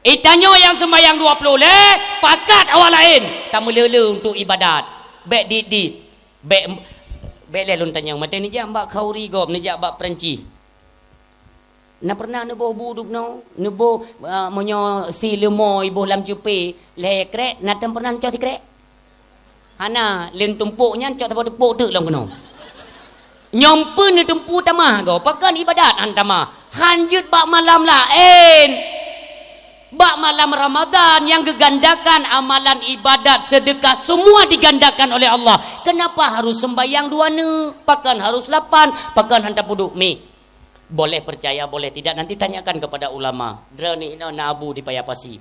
Geutanyoe nyang seumayang dua puluh lé, pakat awak laén tameulé-lé untuk ibadat. Bèk dit-dit. Bèk, bèk lé lôn tanyong, maté neujak bak khauri gob, neujak bak Perancis. Na pernah neuboh bu dub noe, neuboh, ah, meunyoe si leumo iboh lam cupe, lhèe krek, na tem pernah neucok si krek? Hana, lôn tumpôk nyan cok saboh teupôk teuk lom keunoe. Nyoe peue neuteumpu tamah goe, pakon ibadat han tamah. Han jeuet bak malam laén. Bak malam Ramadan nyang geugandakan amalan ibadat, sedekah, semua digandakan oleh Allah. Kenapa harus sembahyang dua neuk? Pakon harus lapan? Pakon han tapeuduek mi? Boleh percaya, boleh tidak, nanti tanyakan kepada ulama. Droeneuh inoe na Abu di Paya Pasi.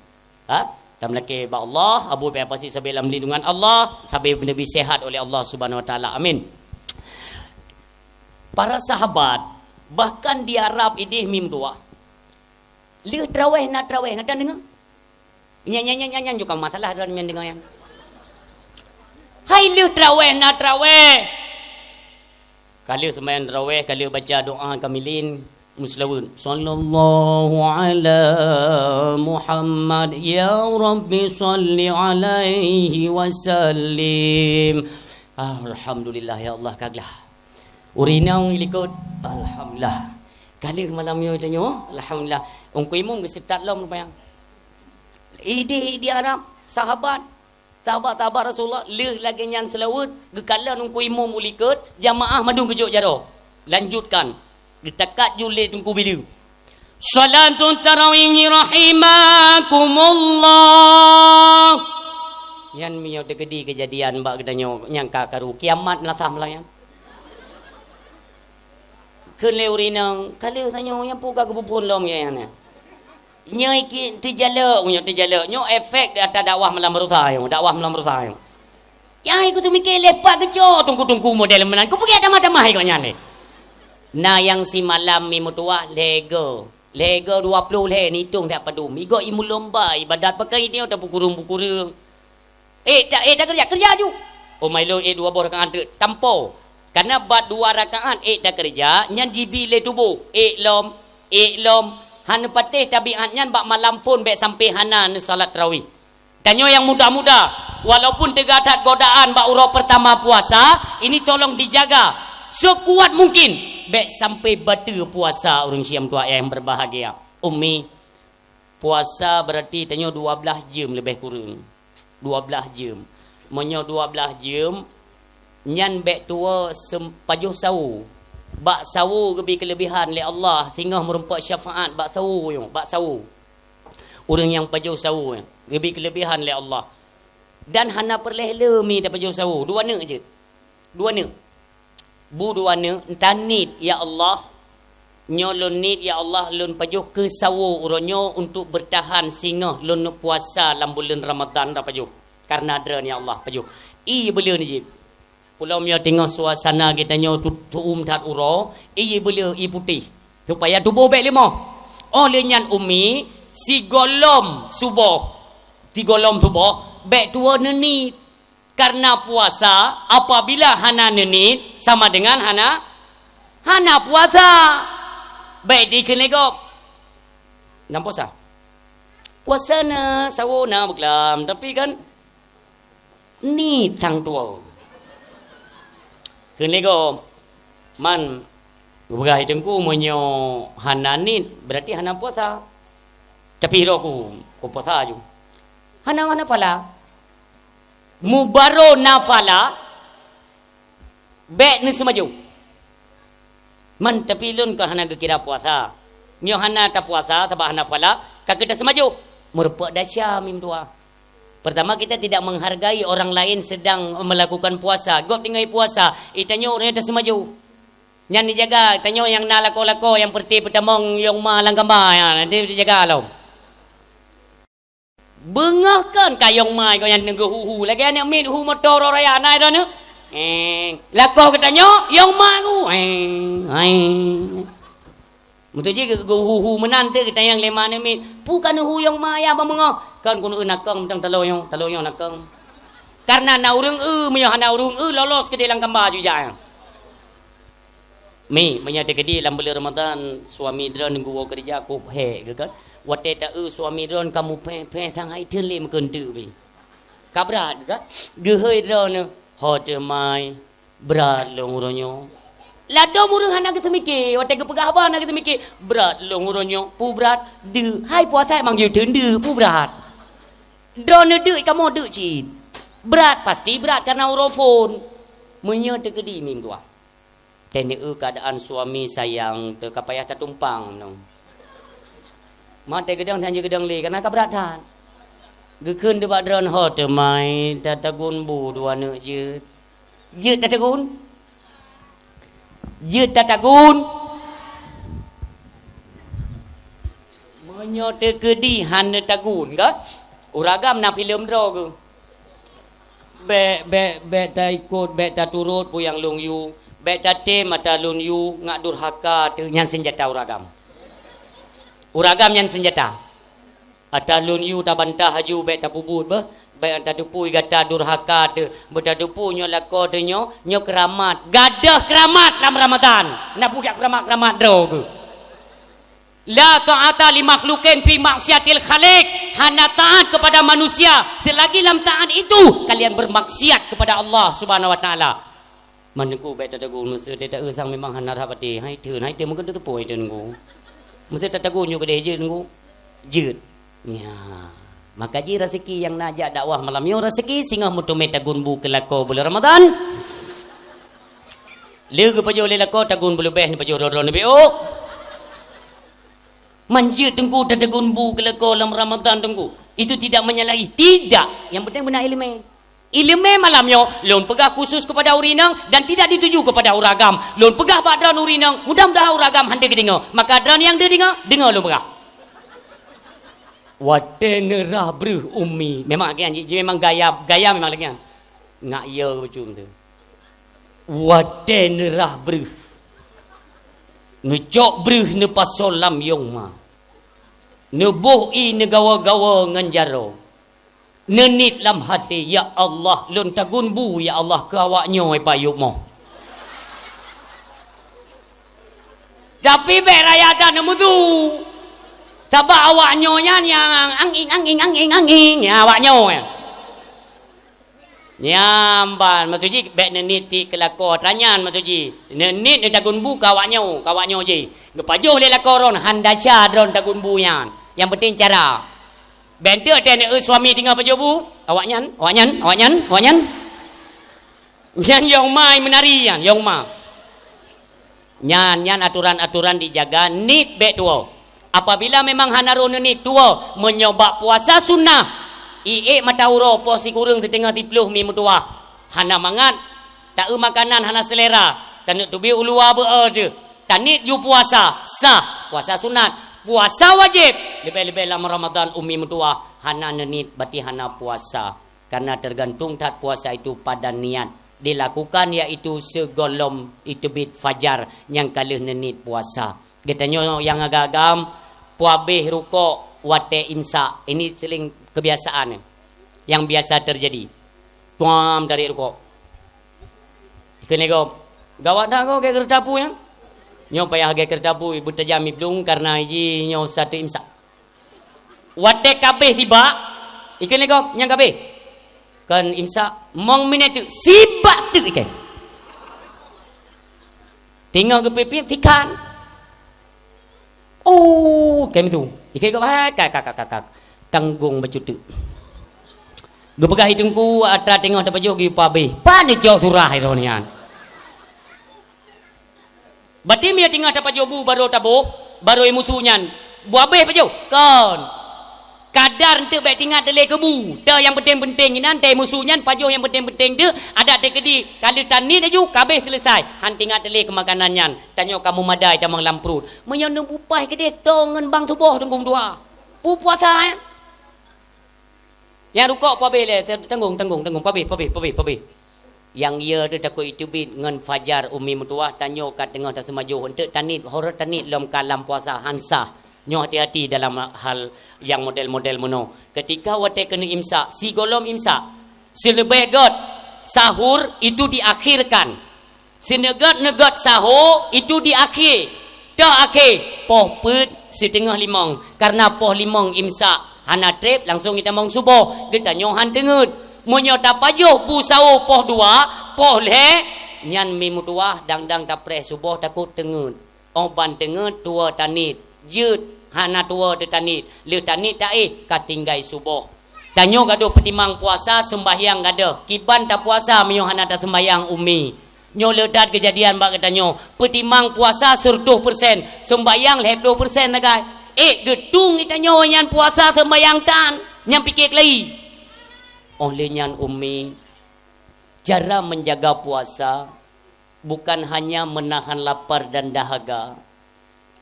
Ha? Tameulakée bak Allah, Abu Paya Pasi sabe lam lindungan Allah, sabe neubri sehat oleh Allah Subhanahu Wa Taala. Amin. Para sahabat, bahkan di Arab idéh mim dua. Lheueh traweh na traweh, na tan deungoe? Nyan, nyan, nyan, nyan, nyan juga masalah droe nyan deungoe nyan. Hai lheueh traweh na traweh. Ka lheueh seumayang traweh, ka lheueh baca doa kamilin, meuseulaweuet. Sallallahu ala Muhammad, ya Rabbi salli alaihi wa sallim. Alhamdulillah ya Allah ka glah. Ureueng inong likot, alhamdulillah. Ka lheueh malam nyoe tanyoe, alhamdulillah. Ungku imum geuseutat lom seumayang. Idéh di Arab, sahabat, sahabat-sahabat Rasulullah, lheueh lagée nyan seulaweuet, geukalon ungku imum u likot, jamaah mandum geujok jaroe. Lanjutkan. Geutakat jeuet lé Teungku Bileue. Salatut tarawih rahimakumullah. Nyan meunyoe teukeudi keujadian bak geutanyoe nyang ka karu kiamat meunasah malam nyan. Kheun lé ureueng inong, ka lheueh tanyoe nyang peue ka geupeuphon lom nyan. Nyoe ki teujalok, nyoe teujalok. Nyoe efek ata dakwah malam baroesa nyoe, dakwah malam baroesa nyoe. Nyang hai kuteumike lé pat geucok teungku-teungku model meunan. Kupeugah tamah-tamah hai gobnyan lé. Na nyang simalam mi meutuwah lhée go. Lhée go dua ploh lhée nitong that padum. Igoe imulomba ibadat pakai dia tapeukureueng-peukureueng. Eh, ta-, eh, takeureuja, keureuja ju. Oh, mailong eh dua boh rakaat teuk. Tampo. Karena bak dua rakaat eh takeureuja, nyan jibi lé tuboh. Eh lom, eh lom. Hana patéh tabiat nyan bak malam phon bék sampai hana neusalat tarawih. Tanyoe nyang muda-muda, walaupun teuga that godaan bak uroe pertama puasa, ini tolong dijaga sekuat mungkin. Bék sampai bateue puasa ureueng siam tuha nyang berbahagia. Ummi, puasa berarti tanyoe dua blaih jeuem leubeh kureueng. Dua blaih jeuem. Meunyoe dua blaih jeuem, nyan bék tuwoe sem-, pajoh sawo. Bak sawo geubi keuleubehan lé Allah, singoh meurumpok syafaat bak sawo nyoe, bak sawo. Ureueng nyang pajoh sawo nyan, geubi keuleubehan lé Allah. Dan hana peureulée le mi tapajoh sawo, dua neuk jeuet. Dua neuk. Bu dua neuk, taniet, "Ya Allah, nyoe lôn niet, ya Allah, lôn pajoh keu sawo uroe nyoe untuk beurtahan singoh lôn puasa lam buleuen Ramadhan tapajoh. Kareuna Droeneuh, ya Allah, pajoh." Ie beuleuen jih. Ulôn meunyoe teungoh suasana geutanyoe tu-, tuem that uroe, ie beuleuen, ie putéh, supaya tuboh bék leumoh. Óh lheueh nyan, Ummi, sigohlom suboh, sigohlom suboh, bék tuwoe neuniet. Kareuna puasa, apabila hana neuniet, sama dengan hana, hana puasa. Bék dikheun lé gob, "Nyang puasa." Puasa na, sawo na beuklam, tapi kan niet sang tuwoe. Kheun lé gob, "Man, geupeugah Teungku, meunyoe hana niet, berarti hana puasa." Tapi roh ku, ku puasa ju. Hana, hana phala. Mubaroe na phala, bék neuseumajoh. Man, tapi lôn kon hana geukira puasa. Nyoe hana tapuasa sabab hana phala, ka keuh taseumajoh. Meurumpok desya mim dua. Pertama, kita tidak menghargai orang lain sedang melakukan puasa. Gob tinggai puasa, itanyoe ureueng taseumajoh. Nyan dijaga, tanyoe nyang na lakoe-lakoe nyang peureuté peutamong yong ma lam kamba, ya, nanti dijaga lom. Beungoh kon ka yong ma gobnyan geuhu-hu, lagée aneuk miet hu moto uroe raya na droeneuh. Eh, lakoe geutanyoe, yong ma hu. Eh, eh. Meuteuji geuhu-hu meunan teuh geutanyong lé ma aneuk miet, "Peue ka neuhu yong ma ya ban beungoh?" "Kon keuneuk eu nakong mantong taloe nyoe, taloe nyoe nakong." Kareuna na ureueng eu, meunyoe hana ureueng eu, lolos keudeh lam kamba ju jak nyan. Mi, meunyoe teukeudi lam buleuen Ramadhan, suami droeneuh geuwoe keureuja kôb hék geuh kan. Watée ta-eu suami droeneuh ka muphé-phé sang hai theun lé meukeunteuk pih. Ka brat geuh kan. Geuhôi droeneuh, "Ho teuh mai, brat lôn uroe nyoe." Ladôm ureueng hana geuseumiké, watée geupeugah haba hana geuseumiké, "Brat lôn uroe nyoe, peue brat?" "Deuk." "Hai puasa manggil theun deuk, peue brat?" Droeneuh deuk, kamoe deuk cit. Brat, pasti brat karena uroe phon. Meunyoe teukeudi mim dua. Teuneuk keadaan suami sayang teu ka payah tatumpang nong. Maté geudong hana geudong lé karena ka brat that. Geukheun teuh bak droeneuh, "Ho teumai tatagun bu dua neuk jeuet." Jeuet tatagun? Jeuet tatagun? Meunyoe teukeudi hana tagun ka, uragam na filem droe geuh. Bèk, bèk, bèk taikot, bèk taturot peue nyang lôn yue, bèk tatem ata lôn yue, ngat durhaka teuh nyan seunjata uragam. Uragam nyan seunjata. Ata lôn yue tabantah laju bèk tapeubuet beuh, bèk tateupeue gata durhaka teuh, beutateupeue nyoe lakoe teuh nyoe, nyoe keuramat. Gadôh keuramat lam Ramadan. Na peue jak keuramat-keuramat droe geuh. La ta'ata li makhluqin fi maksiatil khaliq. Hana taat kepada manusia selagi lam taat itu kalian bermaksiat kepada Allah Subhanahu wa Taala. Man Teungku bèk tatagun, meuseu tataeu sang memang hana rhah até. Hai teun, hai teun, meukeun teupeu hai teun Teungku. Meuseu tatagun nyoe keudeh jeuet Teungku. Jeuet. Nya. Maka jih raseuki nyang na jak dakwah malam nyoe raseuki singoh meuteumé tagun bu keu lakoe buleuen Ramadan. Le geupajoh lé lakoe tagun beuleubeh neupajoh droe-droe neubiôk. Man jeuet Teungku tatagun bu keu lakoe lam Ramadan Teungku. Itu tidak menyalahi. Tidak. Yang penting beuna ileumé. Ileumé malam nyoe lôn peugah khusus kepada ureueng inong dan tidak dituju kepada ureueng agam. Lôn peugah bak droen ureueng inong, mudah-mudahan ureueng agam han teudeungoe. Maka droen nyang teudeungoe, deungoe lôn peugah. Watèe neurhah breuh Umi, memang lagèe nyan, ji memang gaya, gaya memang lagèe nyan. Ngak ye bacut teuh. Watèe neurhah breuh, neucok breuh neupasoe lam yong ma, neuboh ié neugawa-gawa ngon jaroe. Neuniet lam até, "Ya Allah, lôn tagun bu, ya Allah, keu awak nyoe payôh moh." Tapi bèk raya that neumeusu. Sabab awak nyoe nyan nyang ang-ing, ang-ing, ang-ing, ang-ing, ya, awak nyoe. Nyan ban, maksud jih bèk neuniet tiek keu lakoe atra nyan, maksud jih. Neuniet neutagun bu keu awak nyoe, keu awak nyoe jih. Geupajoh lé lakoe droen, han desya droen tagun bu nyan. Nyang penting cara. Bèk enteuk teuh aneuk suami teungoh pajoh bu, awak nyan, awak nyan, awak nyan, awak nyan. Nyan yong ma meunari nyan, yong ma. Nyan, nyan aturan-aturan dijaga, niet bèk tuwoe. Apabila memang hana rôh neuniet tuwoe, meunyoe bak puasa sunnah, iék mata uroe poh sikureueng siteungoh siplôh mi meutuwah, hana mangat, taeu makanan hana selera, taneuk teubiet u luwa beu-e teuh, taniet ju puasa, sah, puasa sunat. Puasa wajéb, leubeh-leubeh lam Ramadan umi meutuwah, hana neuniet, berarti hana puasa. Karena tergantung that puasa itu pada niat dilakukan, yaitu sigohlom iteubiet fajar nyang ka lheueh neuniet puasa. Geutanyoe nyang agam-agam, puabéh rukok watèe imsak. Ini sering kebiasaan yang biasa terjadi. Tuam tarék rukok. Ikheun lé gob, "Gawat that gob, gèt keureuta pui nyan." Nyoe payah gèt keureuta pui, beutajam iblung karena jih nyoe satu imsak. Watèe ka abéh sibak, ikheun lé gob, "Nyan ka abéh?" "Kon imsak." "Mong minèt teuk?" "Sibak teuk ikheun." Teungoh geupiep-piep, sikan. "Oh, kém tu." Ikheun gob, "Hai, ka, ka, ka, ka, ka. Tanggong bacut teuk." Geupeugah i teungku, atra teungoh tapajoh geupajoh abéh. Pan neucok surah i roh nyan. Berarti meunyoe teungoh tapajoh bu barô taboh, barô imusu nyan, bu abéh pajoh? Kon. Kadar enteuk bèk teuingat lé keu bu. Teu nyang penting-penting inan teu imusu nyan pajoh nyang penting-penting teuk, adak teukeudi ka lheueh taniet laju, ka abéh seuleusai. Han teuingat lé keu makanan nyan. Tanyoe ka meumadai tamong lam pruet. Meunyoe neubupaih keudeh tong ngon bang tuboh teungku meutuwah. Peue puasa, eh? Nyang rukok pabéh lé, tanggong, tanggong, tanggong, pabéh, pabéh, pabéh, pabéh. Nyang ye teuh takot iteubiet ngon fajar umi meutuwah, tanyoe ka teungoh taseumajoh, enteuk taniet, horot taniet lom ka lam puasa, han sah. Nyoe hati-hati dalam hal nyang model-model meunoe. Ketika watèe keuneuk imsak, sigohlom imsak, seuleubeh göt sahur itu diakhirkan. Seuneugöt-neugöt saho itu di akhé, teuakhé poh peuet siteungoh limong, kareuna poh limong imsak hana trép langsong jitamong suboh, geutanyoe han teungeut. Meunyoe tapajoh bu saho poh dua, poh lhèe, nyan mi meutuwah dang-dang tapreh suboh takot teungeut. Óh ban teungeut tuwoe taniet, jeuet hana tuwoe teutaniet, lheueh taniet taéh ka tinggai suboh. Tanyoe gadôh peutimang puasa, seumbahyang gadôh. Kiban tapuasa meunyoe hana taseumbahyang, Umi? Nyoe le that keujadian bak geutanyoe. Peutimang puasa seureutôh persen, seumbahyang lhèe ploh persen sagai. Eh, geutung geutanyoe nyan puasa seumbahyang tan, nyang pike keulayi. Óh lheueh nyan, Umi, cara menjaga puasa bukan hanya menahan lapar dan dahaga.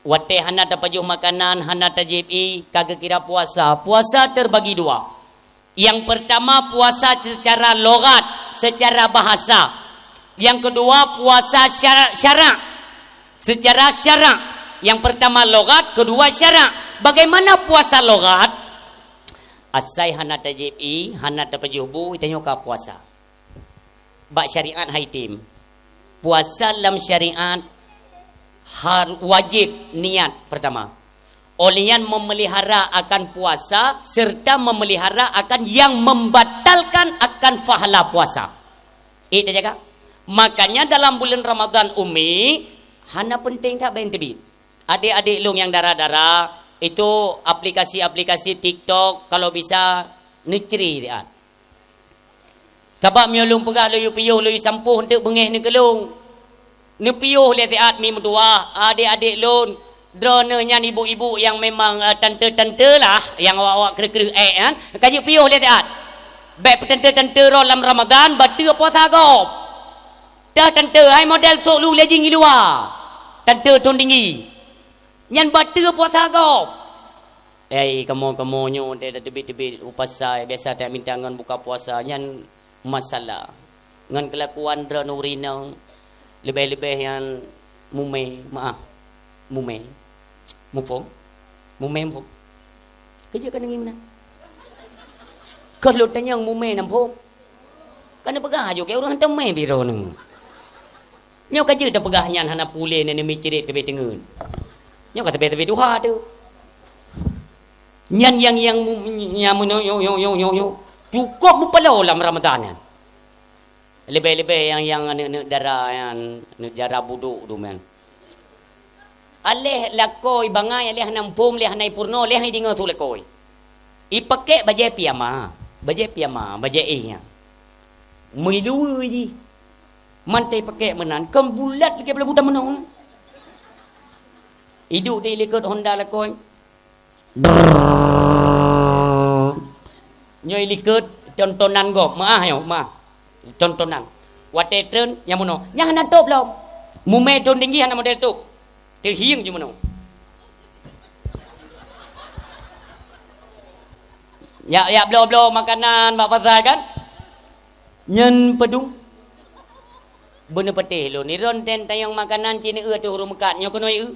Watèe hana tapajoh makanan, hana tajieb ié, ka geukira puasa. Puasa terbagi dua. Yang pertama, puasa secara lughat, secara bahasa. Yang kedua, puasa syara-, syarak. Secara syarak. Yang pertama lughat, kedua syarak. Bagaimana puasa lughat? Asai hana tajieb ié, hana tapajoh bu, tanyoe ka puasa. Bak syariat hai tem. Puasa lam syariat har-, wajéb niat pertama. Óh lheueh nyan memelihara akan puasa serta memelihara akan yang membatalkan akan pahala puasa. Eh, tajaga. Makanya dalam bulan Ramadan, Umi, hana penting that bèk teubiet. Adik-adik lôn nyang dara-dara, itu aplikasi-aplikasi TikTok, kalau bisa, neucre siat. Sabab meunyoe lôn peugah lôn yue piôh, lôn yue sampôh, eunteuk beungéh neuh keu lôn. Neupiôh lé siat mi meutuwah, adik-adik lôn. Droeneuh nyan ibu-ibu nyang memang, eh, tante-tante lah, nyang awak-awak kreueh-kreueh ék nyan, ka jeuet piôh lé siat. Bèk peutante-tante droe lam Ramadan, bateue puasa gob. Teuh tante, hai model sôk lu lé jih i luwa. Tante thôn tinggi. Nyan bateue puasa gob. Eh, kamoe-kamoe nyoe watèe tateubiet-teubiet u pasai, biasa taminta ngon buka puasa, nyan masalah. Ngon keulakuan droeneuh ureueng inong, leubeh-leubeh nyan mumè, meu'ah, mumè. Muphom? Mumè muphom? Keujeuet ka deungoe meunan. Ka lôn tanyong mumè na muphom. Ka neupeugah aju keu ureueng hantom mè biro nyoe. Nyoe ka jeuet tapeugah nyan hana puléh nyan, neumi cirit teubeh teungeut. Nyoe ka teubeh-teubeh tuha tu. Nyan nyang, nyang mu-, nyang meuno-, yo, yo, yo, yo, yo. Cukôp meupaloe lam Ramadan nyan. Leubeh-leubeh nyang, nyang aneuk-aneuk dara nyan, aneuk dara budôk tu man. Aléh lakoe bangai, aléh hana muphom, aléh hana ipeurunoe, aléh hana ideungoe su lakoe. Ipakék bajèe piyama, bajèe piyama, bajèe éh nyan. Meulue jih. Mantong ipakék meunan, kon bulat lagèe bak lampu tameunoe. Iduek di likot Honda lakoe. Brrrr. Nyoe ilikot tontonan gob, meu'ah nyoe, meu'ah. Tontonan. Watèe treun, nyang meunoe. Nyan hana tôb lom. Mumè thôn tinggi hana model tôb. Teuhieng ju meunoe. Yak, yak bloe-bloe makanan bak pasai kan? Nyan padum. Beuneupatéh lôn. Iron ten tanyong makanan ci neueu ateueh ureueng meukat. Nyoe keunoe eu.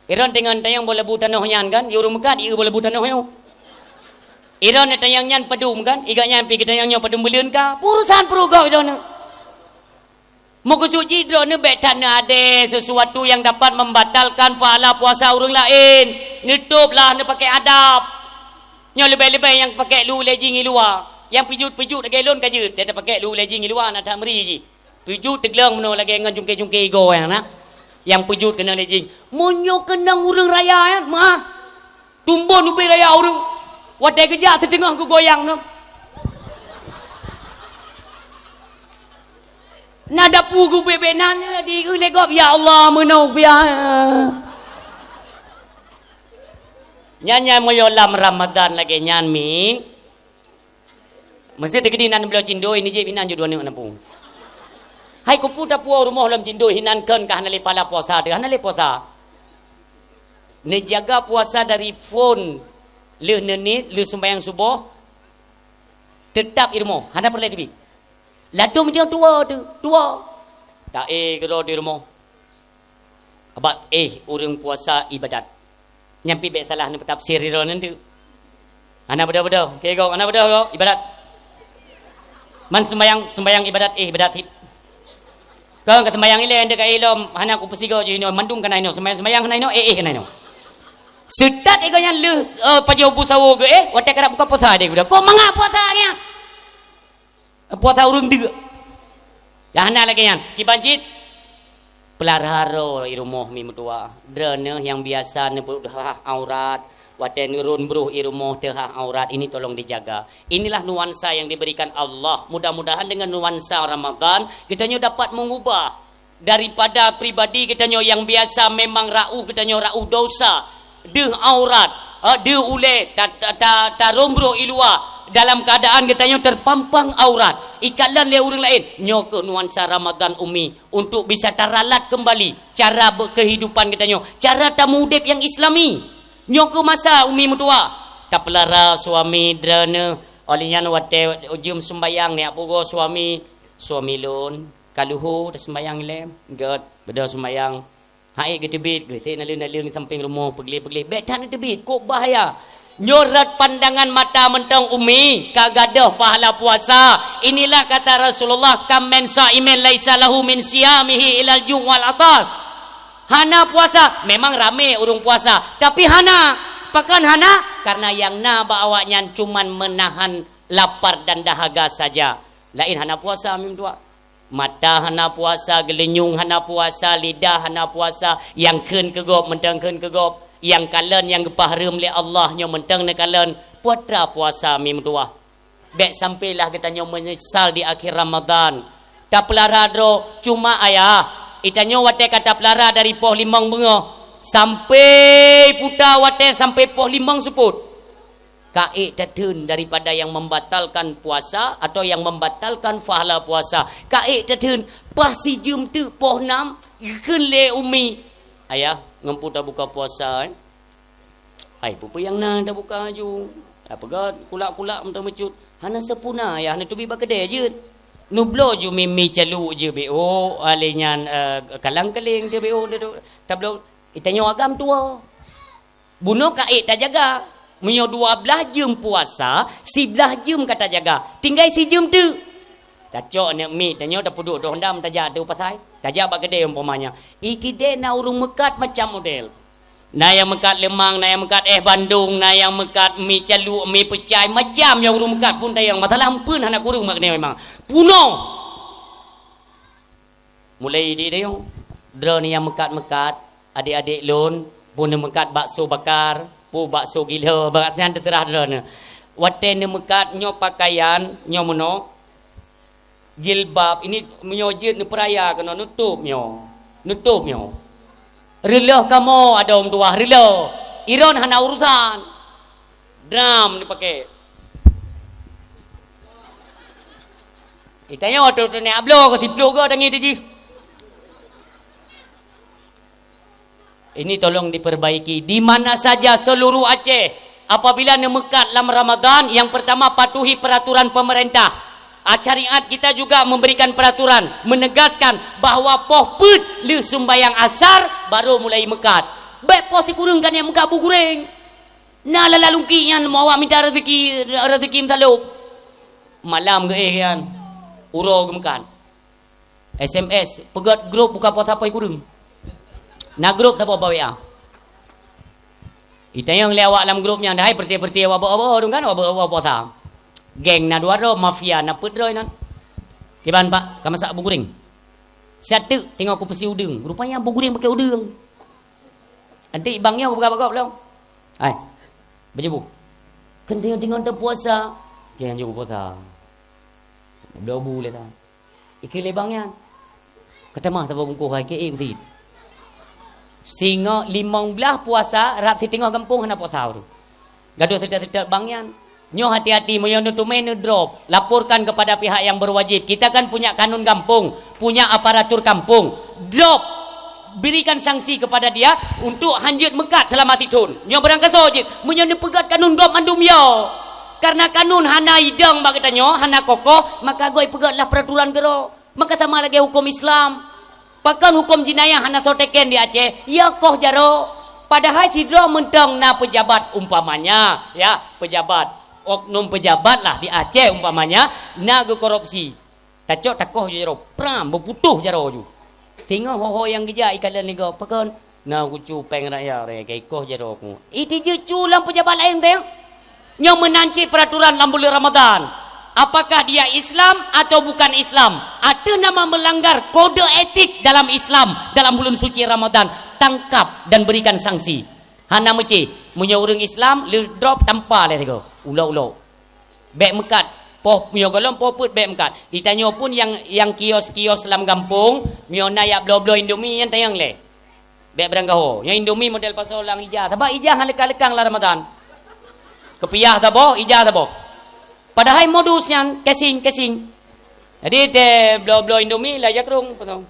Iron teungon tanyong boh labu tanoh nyan kan, di ureueng meukat, di boh labu tanoh nyoe. Iron tanyong nyan padum kan, iga nyan pi geutanyong nyoe padum buleuen ka, urusan peurugoe droeneuh. Meukeusut jih droeneuh bèk that neuadé sesuatu nyang dapat membatalkan pahala puasa ureueng laén. Neutôb lah, neupakék adab. Nyoe leubeh-leubeh nyang pakék lu lé jih i luwa. Nyang peujeuet-peujeuet lagèe lôn ka jeuet, teuh pakék lu lé jih i luwa na that meuri jih. Peujeuet teugleueng meunoe lagèe ngon cungké-cungké igoe nyan na. Nyang peujeuet keunoe lé jih. Meunyoe keunong ureueng raya nyan, meu'ah. Tumbon ubé raya ureueng. Watèe geujak siteungoh geugoyang nyan. Na dapu geubeuet-beuet nan, di lé gob, ya Allah, meunoe piah. Nyan, nyan meunyoe lam Ramadan lagèe nyan, Mi. Meusé teukeudi nan bloe cindoi, neujép inan ju dua neuk nampung. Hai kupu tapuwoe rumoh lom cindoi hinan kon ka hana lé pahala puasa teuh, hana lé puasa. Neujaga puasa dari phon lheueh neuniet, lheueh sumbayang suboh, teutap i rumoh, hana peureulèe teubiet. Ladôm teuh tuwoe teuh, tuwoe. Taéh keudroe di rumoh. Abak éh ureueng puasa ibadat. Nyan pih bèk salah neupeutafsir droeneuh teuk. Hana beudôh-beudôh, oke gob, hana beudôh gob, ibadat. Man sumbayang, sumbayang ibadat, éh ibadat hit. Kon ka sumbayang ilèe, nyan ka éh lom, hana kupeusigoe ju inoe, mandum ka na inoe, sumbayang-sumbayang hana inoe, éh, éh hana inoe. Seutat igoe nyan lheueh, eh, pajoh bu sawoe geuéh, watèe karab buka puasa deh, kok mangat puasa nyan? Puasa ureueng deuk. Nyang hana lagèe nyan. Kiban cit, peulara droe i rumoh mi meutuwah. Droeneuh nyang biasa neupeuduhah aurat, Watée neuron broh i rumoh teuhah aurat, ini tolong dijaga. Inilah nuansa yang diberikan Allah. Mudah-mudahan dengan nuansa Ramadan, geutanyoe dapat mengubah daripada pribadi geutanyoe yang biasa memang raôh, geutanyoe raôh dosa, deuh aurat, eh, deuh ulée, ta-, ta-, ta-, taron broh i luwa, dalam keadaan geutanyoe terpampang aurat, ikalon lé ureuëng laén. Nyoe keuh nuansa Ramadan, Umi, untuk bisa taralat kembali cara berkehidupan geutanyoe, cara tamuudeb nyang Islami. Nyoe keuh masa, Umi meutuwah, tapeulara suami droeneuh. Óh lheueh nyan watée jeuem seumbahyang, neujak pugoe suami, "Suami lôn, ka lheueh taseumbahyang ilée?" "Gét, beudôh seumbahyang." Hai geuteubiet, geusék naleueng-naleueng sampéng rumoh, peugleh-peugleh. Bék that neuteubiet, kok bahaya. Nyoe rot pandangan mata mantong, Umi, ka gadôh pahala puasa. Inilah kata Rasulullah, "Kam min shaimin laisa lahu min siyamihi ilal ju' wal atas." Hana puasa, memang ramé ureuëng puasa, tapi hana. Pakon hana? Karena nyang na bak awaknyan cuman meunahan lapar dan dahaga saja. Laén hana puasa, Umi meutuwah. Mata hana puasa, geulinyueng hana puasa, lidah hana puasa, nyang kheun keu gob mantong kheun keu gob, nyang kalon nyang geupahareuem lé Allah nyoe mantong neukalon, peue atra puasa, Umi meutuwah. Bék sampélah geutanyoe meunyeusal di akhé Ramadhan. Tapeulara droe, cuma ayah, geutanyoe watée ka tapeulara dari poh limong beungoh, sampé puta watée sampé poh limong seupôt. Ka ék tatheun daripada nyang membatalkan puasa atau nyang membatalkan pahala puasa. Ka ék tatheun, paih sijeuem teuk poh nam, geukheun lé Umi, "Ayah, ngon peue tabuka puasa, eh?" "Hai, peue-peue nyang na tabuka aju. Tapeugah kulak-kulak meuteumeucut. Hana sapeue na, Ayah, neuteubiet bak keudè jeuet. Neubloe ju mi-mi caluek jeuet B O, alèh nyan, eh, kalang-kaling jeuet B O, tabloe." Geutanyoe agam tuwoe. Bunoe ka ék tajaga. Meunyoe dua blaih jeuem puasa, siblaih jeuem ka tajaga. Tinggai sijeuem teuk. Tacok aneuk miet, tanyoe tapeuduek dong dam, tajak ateueh pasai. Tajak bak keudè umpamanya. I keudè na ureueng meukat macam model. Na nyang meukat leumang, na nyang meukat éh bandong, na nyang meukat mi caluek, mi peucai, macam nyang ureueng meukat pun tayang. Masalah eumpeuen hana kureueng mak keudè memang. Bunoe. Mulai di dayong, droeneuh nyang meukat-meukat, adék-adék lôn, peue neumeukat bakso bakar, peue bakso gilo, bak nyan teuseurah droeneuh. Watèe neumeukat nyoe pakaian, nyoe meunoe, jilbab, ini meunyoe jeuet neupeuraya keunoe, neutôb nyoe. Neutôb nyoe. Reuloh kamoe adoe meutuwah, reuloh. Iron hana urusan. Dram neupaké. Geutanyoe teuh teuneuk bloe keu siplôh goe tangieng teuh jih. Ini tolong diperbaiki. Di mana saja seluruh Aceh, apabila neumeukat lam Ramadan, yang pertama patuhi peraturan pemerintah. Ah, syariat kita juga memberikan peraturan, menegaskan bahwa poh peuet lheueh sumbayang asar baru mulai meukat. Bèk poh sikureueng ka neumeukat bu gurèng. Na lala lungki nyan meuawak mita rezeki, rezeki meusalôb. Malam geuéh nyan, uroe geumeukat. S M S, peugöt grup buka puasa poh sikureueng. Na grup saboh bak W A. Itanyong lé awak lam grup nyan, dahai peureuté-peureuté awak boh-boh dong kan, awak boh puasa. Geng na dua droe, mafia na peuet droe nyan. Kiban, Pak, ka masak bu gurèng. Siat teuk teungoh kupeusie udeueng. Rupanya bu gurèng pakai udeueng. Adak bang nyoe geupeugah bak gob lom. Hai, beujibu. Kan teungoh-teungoh tapuasa. Jangan jeuet puasa. Bloe bu lé tan. Ikheun lé bang nyan. Ka tamah saboh bungkôh hai keu ék sit. Singoh limong blaih puasa, rab siteungoh gampông hana puasa baru. Gadoh seutôt-seutôt bang nyan. Nyoe hati-hati, meunyoe neuteumé neudrop, laporkan kepada pihak yang berwajib. Kita kan punya kanun gampông, punya aparatur kampung. Drop. Berikan sanksi kepada dia untuk hanjeuet meukat selama sithon. Nyoe beurangkasoe jeuet, meunyoe neupeugöt kanun gob mandum yo. Karena kanun hana idong bak geutanyoe, hana kokoh, maka göt ipeugötlah peraturan keudroe. Maka sama lagèe huköm Islam. Pakon huköm jinayah hana soe teken di Aceh, ya koh jaroe. Padahai sidroe mantong na pejabat umpamanya, ya, pejabat, oknum pejabat lah di Aceh umpamanya, na geukorupsi. Tacok takoh jaroe, pram, beuputôh jaroe ju. Singoh ho-ho nyang geujak ikalon lé gob, pakon? Na kucu péng rakyat, ré, ka ikoh jaroe ku. Ih, tijeuet cu lam pejabat laén péng. Nyoe meunan cit peraturan lam buleuen Ramadan. Apakah dia Islam atau bukan Islam? Ateueh nama melanggar kode etik dalam Islam, dalam buleuen suci Ramadan, tangkap dan berikan sanksi. Hana meucéh. Meunyoe ureuëng Islam, le drop tampa lé sigoe. Ulok-ulok. Bék meukat. Poh meunyoe gohlom poh peuet bék meukat. Ditanyoe pun nyang, nyang kios-kios lam gampông, meunyoe na jak bloe-bloe Indomie nyan tanyong lé. Bék beurangkaho. Nyang Indomie model pasoe lam ija. Sabab ija han lekang-lekang lam Ramadan. Kupiah saboh, ija saboh. Padahai modus nyan casing, casing. Jadi teuh bloe-bloe Indomie lai jakrong pasoe.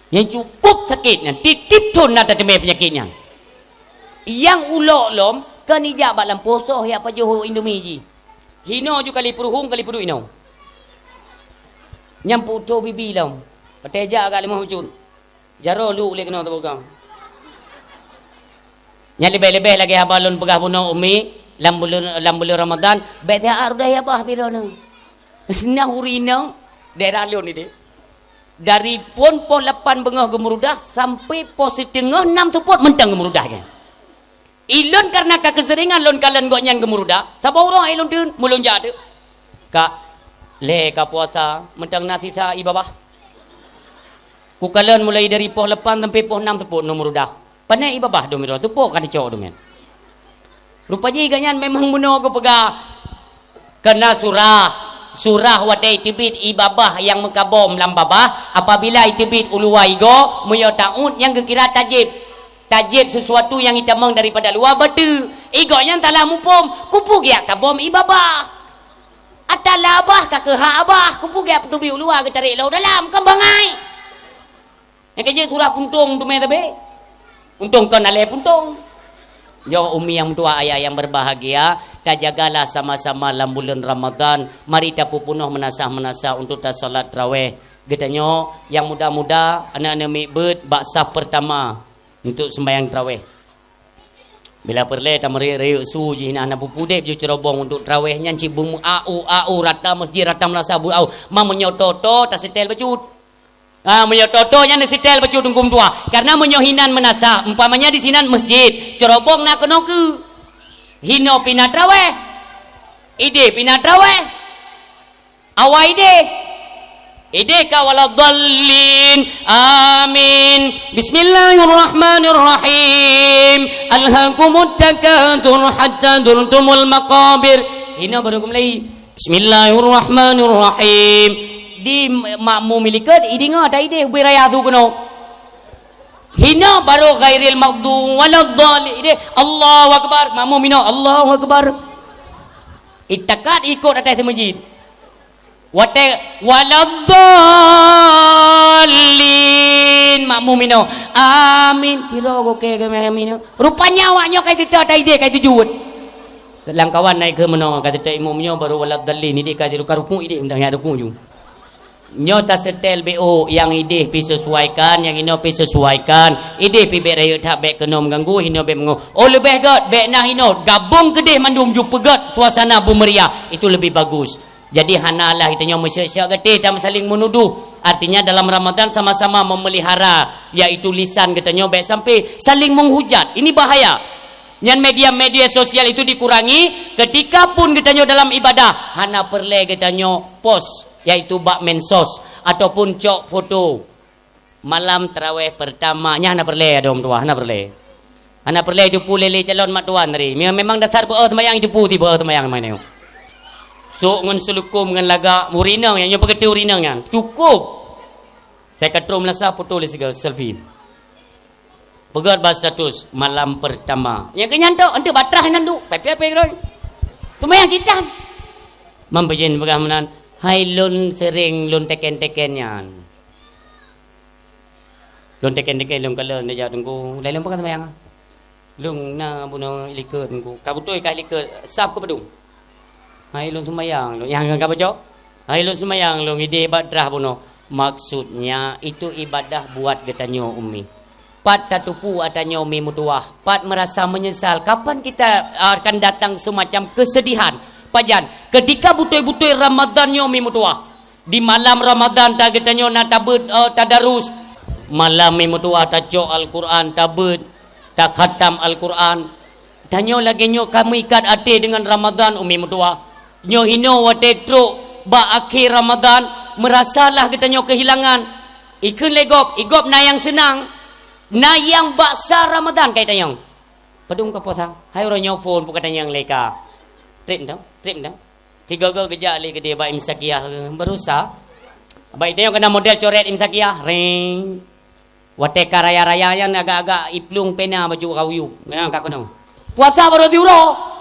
Nyang cukup sakét nyan, tiep-tiep thon na tateumé peunyakét nyan. Nyang ulok lom, kon ijak bak lampôh soh jak pajoh Indomie jih. Hinoe ju kali peuruhueng kali peuduek inoe. Nyang putôh bibi lom. Watée jak agak limong bacut. Jaroe luek lé keunoe teupeugah. Nyan leubeh-leubeh lagée haba lôn peugah bunoe Umi, lam buleuen, lam buleuen Ramadhan, bék teuak rudah babah biroe nyoe. Nah ureuëng inong daerah lôn itu. Dari phon poh lapan beungoh geumeurudah sampai poh siteungoh nam seupôt mantong geumeurudah nyan. Ilôn kareuna ka keuseuringan lôn kalon gobnyan geumeurudah, saboh uroe ilôn teun, meulôn jak teuk. Kak, lé ka puasa, mantong na sisa ié babah. Kukalon mulai dari poh lapan sampai poh nam seupôt nyoe meurudah. Pané ié babah dum droe, teupok ka teucok dum nyan. Rupa jih gobnyan memang bunoe geupeugah. Keuna surah, surah watée teubiet ié babah nyang meukabom lam babah, apabila teubiet u luwa igoe, meunyoe ta'ud nyang geukira tajéb. Tajéb sesuatu nyang itamong daripada luwa beutôi. Igoe nyan salah muphom, kupeugah kabom ié babah. Ata labah ka keuhak abah, kupeugah peuteubiet u luwa geutarek lom dalam, kon bangai. Nyang keu jeuet surah puntông teumé sabe. Untông kon alé puntông. Nyoe Umi nyang meutuah, ayah nyang berbahagia, tajagalah sama-sama lam buleuen Ramadhan. Mari tapeupunoh meunasah-meunasah untuk tasalat tarawéh. Geutanyoe nyang muda-muda, aneuk-aneuk miet beuet bak saf peurtama untuk seumbahyang tarawéh. Bila peureulée tameureuk-reuk su jih na, na peupudeb ju ceurobong untuk tarawéh nyan cit beumeu-au-au rata masjid, rata meunasah beu-au. Ma meunyoe toe-toe taseutée bacut. Ah, meunyoe toe-toe nyan neuseutée bacut Teungku meutuah. Karena meunyoe hinan meunasah, umpamanya di sinan masjid, ceurobong na keunoe keu. Hinoe pih na tarawéh. Idéh pih na tarawéh. Awai idéh. Idéh ka waladdallin. Amin. Bismillahirrahmanirrahim. Alhakumut takatsur hatta zurtumul maqabir. Hinoe baru keumeulai. Bismillahirrahmanirrahim. Di makmum likot, idéh ngon ata idéh ubé raya su keunoe. Hinoe baru ghairil maghdubi waladdallin. Idéh, Allahu Akbar. Makmum hinoe, Allahu Akbar. Itakat ikot atas masjid. Watée, "Waladdallin," makmum inoe, "Amin." Tiro goke ke amin. Rupanya awak nyoe ka teuta taideh ka tujut. Lam kawan naik ke meunoe ka teuta imum nyoe baru waladdallin, ideh ka ruku, ideh meudah nyak ruku ju. Nyoe taseutée B O nyang ideh pi sesuaikan, nyang inoe pi sesuaikan. Ideh pi bék rayeuk that bék keunoe meuganggu, hinoe bék meungoh. Oh leubeh gét, bék na hinoe, gabong keudeh mandum ju peugét suasana beumeriah, itu lebih bagus. Jadi hanalah geutanyoe meusyek-syek gatéh dan saling menuduh. Artinya dalam Ramadan sama-sama memelihara, yaitu lisan geutanyoe bék sampai saling menghujat. Ini bahaya. Nyan media-media sosial itu dikurangi, ketika pun geutanyoe dalam ibadah, hana peureulée geutanyoe post, yaitu bak medsos ataupun cok foto. Malam tarawéh pertama, nyan hana peureulée, adoe meutuah, hana peureulée. Hana peureulée tupu lé-lé calon mak tuan tadi. Memang dasar beuoh seumayang tupu ti beuoh seumayang mai nyoe. Sok ngon seulukum ngon lagak, ureueng inong nyan, nyoe peugah ureueng inong nyan. Cukup. Saya katrom lasa foto lé siga selfie. Peugét bak status malam pertama. Nyang keu nyan tok, enteuk batrah nyan duek. Pai piah-piah keudroe. Seumayang citan. Mam Bajén peugah meunan, hai lôn sering lôn teken-teken nyan. Lôn teken-teken lôn kalon neujak teungku. Laén lôn peugah seumayang. Lôn na bunoe likot teungku. Ka beutôi ka likot, saf keu padum. Hai lôn seumayang lôn, nyang ka baco. Hai lôn seumayang lôn ideh bak trah bunoe. Maksudnya itu ibadah buat geutanyoe Umi. Pat tatupu ata nyoe Umi meutuah, pat meurasa meunyeusal. Kapan kita akan datang semacam kesedihan? Pajan, ketika beutôi-beutôi Ramadan nyoe Umi meutuah. Di malam Ramadan ta geutanyoe na tabeuet, eh, tadarus. Malam Umi meutuah tacok Al-Quran, tabeuet, takhatam Al-Quran. Tanyoe lagée nyoe ka meuikat até deungon Ramadan, Umi meutuah. Nyoe hinoe watée trok bak akhé Ramadan, meurasalah geutanyoe keuhilangan. Ikheun lé gob, i gob na nyang seunang, na nyang bak sa Ramadan kai tanyong. Padum ka puasa? Hai uroe nyoe phon peuka tanyong lé ka. Trép mantong, trép mantong. Sigoe-goe geujak lé keudeh bak Imsakiah, berusaha. Bak iteueng keunan model coret Imsakiah, ring. Watée ka raya-raya nyan agak-agak iplueng pena baju kawiyueb. Nyan ka keunoe. Puasa baru siuroe.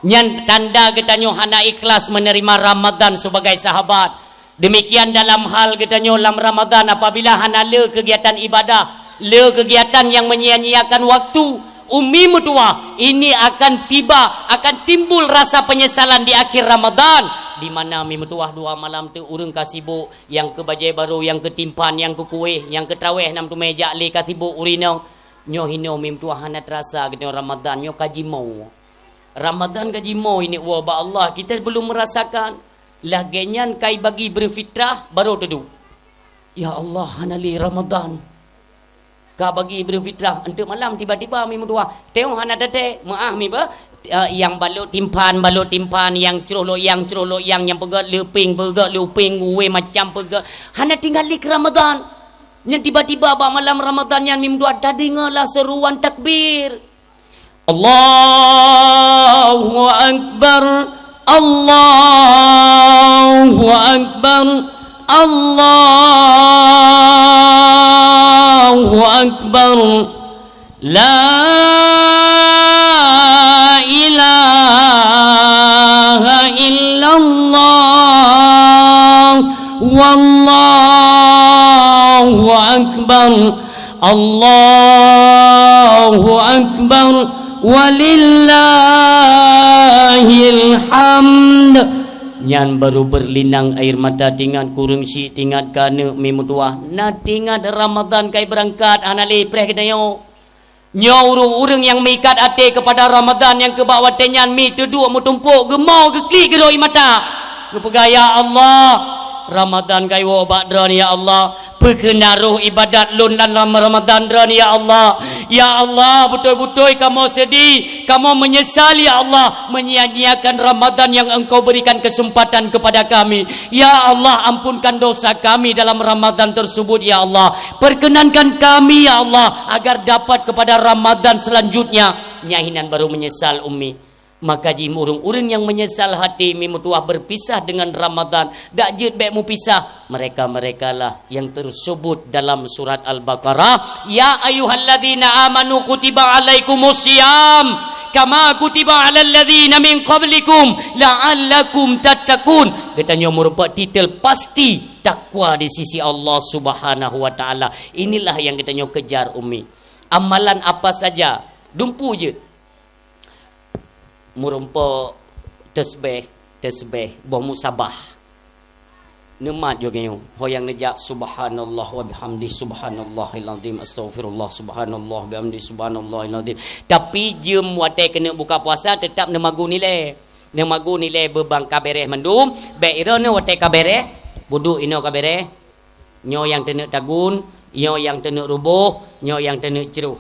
Nyan tanda geutanyoe hana ikhlas menerima Ramadan sebagai sahabat. Demikian dalam hal geutanyoe lam Ramadan, apabila hana le kegiatan ibadah, le kegiatan yang menyia-nyiakan waktu, umi meutuwah, ini akan tiba, akan timbul rasa penyesalan di akhir Ramadan, di mana mi meutuwah dua malam tu ureuëng ka sibuk, nyang keu bajée barô, nyang keu timphan, nyang keu kuéh, nyang keu traweh nam teumé jak lé ka sibuk ureuëng inong. Nyoe hinoe mi meutuwah hana terasa geutanyoe Ramadan nyoe ka jimoe. Ramadan ka jimoe ini woe bak Allah, kita belum merasakan. Lagée nyan kai bagi bri fitrah, barô teuduek. Ya Allah, hana lé Ramadan. Ka bagi bri fitrah, enteuk malam tiba-tiba mi meutuwah. Teuh hana teuntée, meuáh mi ba, eh, nyang balot timphan, balot timphan, nyang croh lok nyang, croh lok nyang, nyang peugét lé upeng, peugét lé upeng, uwe macam peugét. Hana tinggai lé keu Ramadan. Nyan tiba-tiba bak malam Ramadan nyan mi meutuwah tadeungoe lah seruan takbir. Allahu Akbar, Allahu Akbar, Allahu Akbar. La ilaha illallah, wallahu akbar. Allahu Akbar, walillahil hamd. Nyan baru berlinang air mata tingat kureueng syiek tingat keu aneuk mi meutuwah. Na tingat Ramadan kai beurangkat hana lé preh geutanyoe. Nyoe ureuëng-ureuëng nyang meuikat até keupada Ramadan nyang keu bak watée nyan mi teuduek meutumpok geumo geuklik geuroi mata. Geupeugah, "Ya Allah, Ramadan kai woe bak droeneuh ya Allah." Peukeuna roh ibadat lôn lam Ramadan droeneuh, ya Allah. Ya Allah, beutôi-beutôi kamoe seudeh, kamoe meunyeusal, ya Allah, menyia-nyiakan Ramadan nyang Engkau berikan kesempatan kepada kami. Ya Allah, ampunkan dosa kami dalam Ramadan tersebut, ya Allah. Perkenankan kami, ya Allah, agar dapat kepada Ramadan selanjutnya. Nyan hinan baru meunyeusal, Ummi. Maka jih ureuëng-ureuëng nyang meunyeusal hati mi meutuwah beupisah deungon Ramadan, dak jeuet bék meupisah. Mereka-merekalah nyang teusebut dalam surat Al-Baqarah, "Ya ayyuhalladzina amanu kutiba alaikumus siyam kama kutiba alal ladzina min qablikum la'allakum tattaqun." Geutanyoe meurumpok titel pasti takwa di sisi Allah Subhanahu wa Ta'ala. Inilah nyang geutanyoe kejar, Ummi. Amalan apa saja, dumpu jeuet. Meurumpok tasbih, tasbih, boh musabah. Neumat juga nyoe. Ho nyang neujak, "Subhanallah wa bihamdi, subhanallahil azim, astaghfirullah, subhanallah bihamdi, subhanallahil azim." Tapi jeuem watée keuneuk buka puasa, teutap neumagu nilai. Neumagu nilai beubang ka beréh mandum, bék iroe neuh watée ka beréh, buduek inoe ka beréh. Nyoe nyang teuneuk tagun, nyoe nyang teuneuk ruboh, nyoe nyang teuneuk cruh.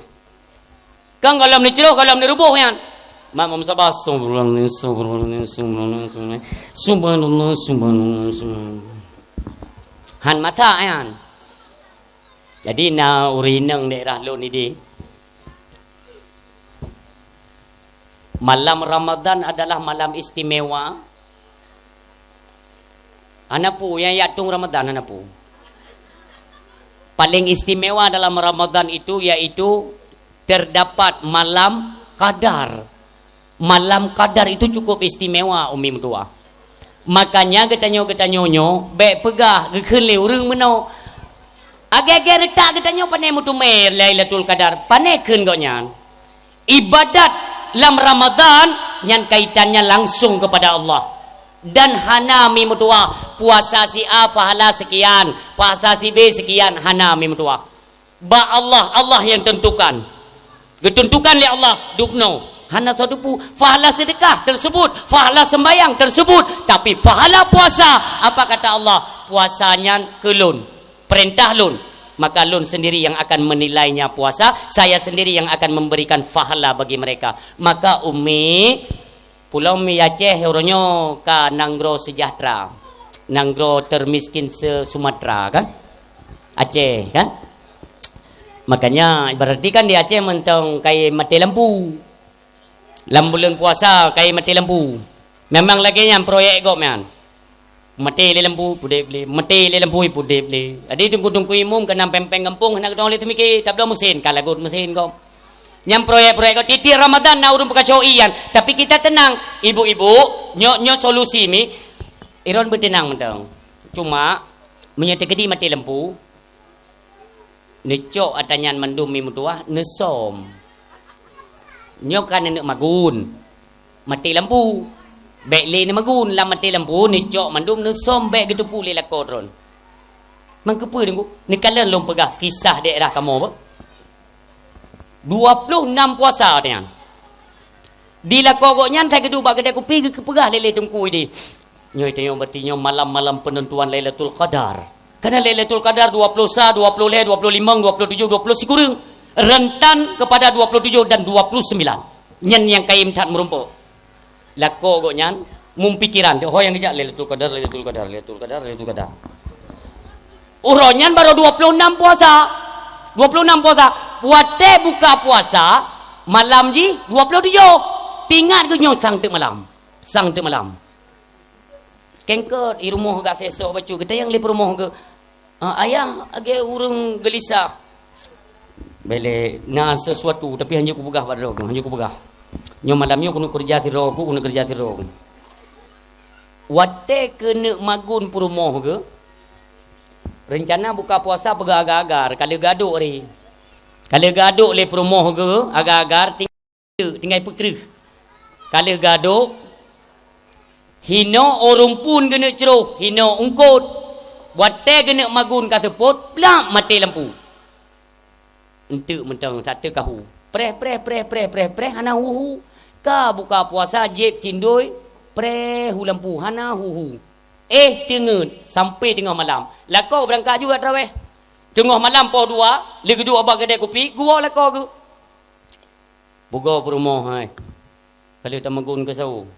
Kan gohlom neucroh, gohlom neuruboh nyan. Mak meusabar, subhanallah, subhanallah, subhanallah, subhanallah. Subhanallah, subhanallah, subhanallah. Han mata nyan. Jadi na ureuëng inong daerah lôn ideh. Malam Ramadan adalah malam istimewa. Hana peue nyang jak tueng Ramadan, hana peue. Paling istimewa dalam Ramadan itu yaitu terdapat malam Qadar. Malam Qadar itu cukup istimewa, Ummi meutuwah. Makanya geutanyoe-geutanyoe nyoe bék peugah geukheun lé ureuëng meunoe, "Agée-agée reutak geutanyoe pané meuteumé Lailatul Qadar." Pané kheun gobnyan. Ibadat lam Ramadan nyan kaitannya langsung kepada Allah. Dan hana mi meutuwah, puasa si A pahala sekian, puasa si B sekian, hana mi meutuwah. Bak Allah, Allah yang tentukan. Geutentukan lé Allah, dubnoe. Hana soe teupeu, pahala sedekah tersebut, pahala sembahyang tersebut, tapi pahala puasa, apa kata Allah? Puasa nyan keu lôn, perintah lôn. Maka lôn sendiri yang akan menilainya puasa, saya sendiri yang akan memberikan pahala bagi mereka. Maka Ummi, pulo mi Aceh uroe nyoe ka nanggroe sejahtera, nanggroe termiskin se-Sumatera kan? Aceh kan? Makanya berarti kan di Aceh mantong kai maté lampu. Lam buleuen puasa kayém maté lampu. Memang lagée nyan proyek gob nyan. Maté lé lampu, pudeb lé. Maté lé lampu, pudeb lé. Jadi teungku-teungku imum keunan péng-péng gampông hana keudong lé teumike, tabloe meusén, ka lagot meusén gob. Nyang proyek-proyek gob tieb-tieb Ramadan na ureuëng peukaso ié nyan. Tapi kita tenang, ibu-ibu, nyoe, nyoe solusi mi. Iron beuteunang mantong. Cuma meunyoe teukeudi maté lampu, neucok ata nyan mandum mi meutuwah, neusöm. Nyoe ka neuneuk magun. Maté lampu. Bék lé neumagun, lam maté lampu neucok mandum, neusöm bék geuteupu lé lakoe droen. Man keupeue deungoe? Neukalon lôn peugah kisah daerah kamoe beuh. Dua ploh nam puasa nyan. Di lakoe gobnyan, sai geuduek bak keudè kupi, geupeugah lé lé teungku idéh. Nyoe tanyoe berarti nyoe malam-malam penentuan Lailatul Qadar. Karena Lailatul Qadar dua ploh sa, dua ploh lhèe, dua ploh limong, dua ploh tujoh, dua ploh sikureueng. Rentan kepada dua ploh tujoh dan dua ploh sembilan. Nyan nyang kayém that meurumpok. Lakoe gobnyan, meupikiran, ho nyang geujak Lailatul Qadar, Lailatul Qadar, Lailatul Qadar, Lailatul Qadar. Uroe nyan barô dua ploh nam puasa. Dua ploh nam puasa. Watèe buka puasa, malam jih dua ploh tujoh. Tingat geuh nyoe sang teuk malam. Sang teuk malam. Kengkot, i rumoh gak sesok bacut. Geutanyong lé peurumoh geuh, "Ah, ayah, lagèe ureueng geulisah." Bèk lé, na sesuatu, tapi hanjeuet kupeugah bak droe, hanjeuet kupeugah. Nyoe malam nyoe keuneuk keureuja sidroe, keuneuk keureuja sidroe. Watèe keuneuk magun peurumoh geuh, reuncana buka puasa peugah agar-agar, ka lheueh geuadok ri. Ka lheueh geuadok lé peurumoh geuh, agar-agar, ting- tinggai peukreueh. Ka lheueh geuadok, hinoe ureueng phôn geuneuk crôh, hinoe eungkôt. Watèe geuneuk magun ka seupôt, plak maté lampu. Eunteuk mantong, that teuk ka hu. Preh, preh, preh, preh, preh, preh, hana hu-hu. Ka buka puasa, jieb cindôi, preh hu lampu, hana hu-hu. Éh teungeut, sampoe teungoh malam. Lakoe beurangkat juga tarawèh. Teungoh malam poh dua, lheueh geuduek bak keudè kupi, geuwoe lakoe geuh. Pugoe peurumoh hai. Ka lheueh tamagun keu sawoe.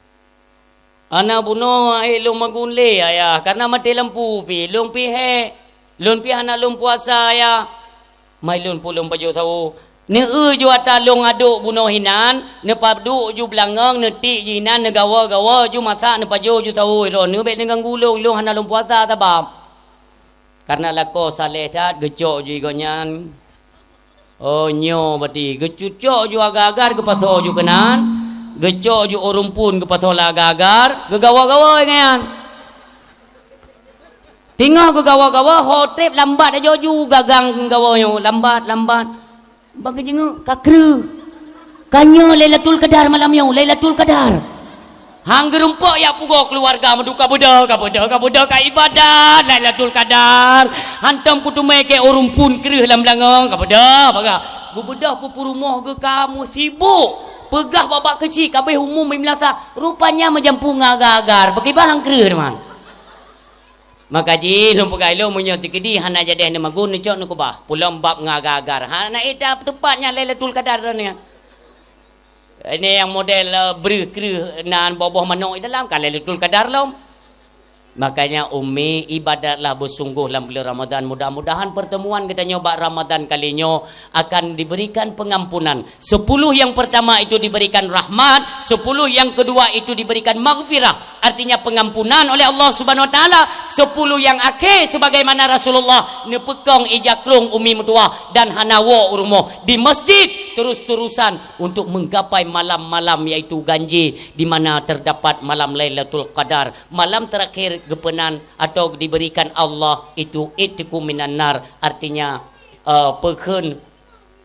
Hana bunoe, ék lôn magun lé, Ayah, karena maté lampu pih. Lôn pih hék. Lôn pih hana lôn puasa, Ayah. Mai lôn pulông pajoh sawoe. Neueu ju ata lôn adok bunoe hinan, neupaduk ju beulangöng, neutiek ju hinan, neugawa-gawa ju masak, neupajoh ju sawoe. Droeneuh bèk neuganggu lôn, lôn hana lôn puasa sabab. Karena lakoe saleh that, geucok ju i gobnyan. Oh, nyoe berarti geucucok ju agar-agar geupasoe ju keunan, geucok ju ureueng phôn geupasoe lam agar-agar, geugawa-gawa ngon nyan. Teungoh geugawa-gawa, ho trép lambat aja ju gagang gawa nyoe, lambat, lambat. Ban geujingeuk ka kreueh. Ka nyoe Lailatul Qadar malam nyoe, Lailatul Qadar. Han geurumpok jak pugoe keuluwarga meuduka beudôh, ka beudôh, ka beudôh, ka ibadat Lailatul Qadar. Hantom kuteumé keu ureueng phôn kreueh lam beulangöng, ka beudôh, paga. Geubeudôh peue-peue rumoh geuh ka musibuk. Peugah babah keuchik, ka abéh umum lima belas sa. Rupanya meujampu ngon agar-agar. Pakriban han kreueh, teuma. Maka jih lôn peugah ilôn, meunyoe teukeudi hana jadeh neumagun, neucok neukeubah. Pulom bab ngon agar-agar. Hana ék that teupat nyan Lailatul Qadar nyan. Ini nyang model, eh, breueh kreueh nan boh-boh manok di dalam, ka Lailatul Qadar lom. Makanya, Umi, ibadatlah beusunggoh lam buleuen Ramadan. Mudah-mudahan pertemuan geutanyoe bak Ramadan kali nyoe akan diberikan pengampunan. Sepuluh yang pertama itu diberikan rahmat, sepuluh yang kedua itu diberikan maghfirah, artinya pengampunan oleh Allah Subhanahu Wa Taala, sepuluh yang akhé sebagaimana Rasulullah neupeukong ija krông Umi meutuwah dan hana woe u rumoh di masjid terus-terusan untuk menggapai malam-malam, yaitu ganjil di mana terdapat malam Lailatul Qadar, malam terakhir geupeunan atau diberikan Allah itu itqu minan nar, artinya, eh, peukheun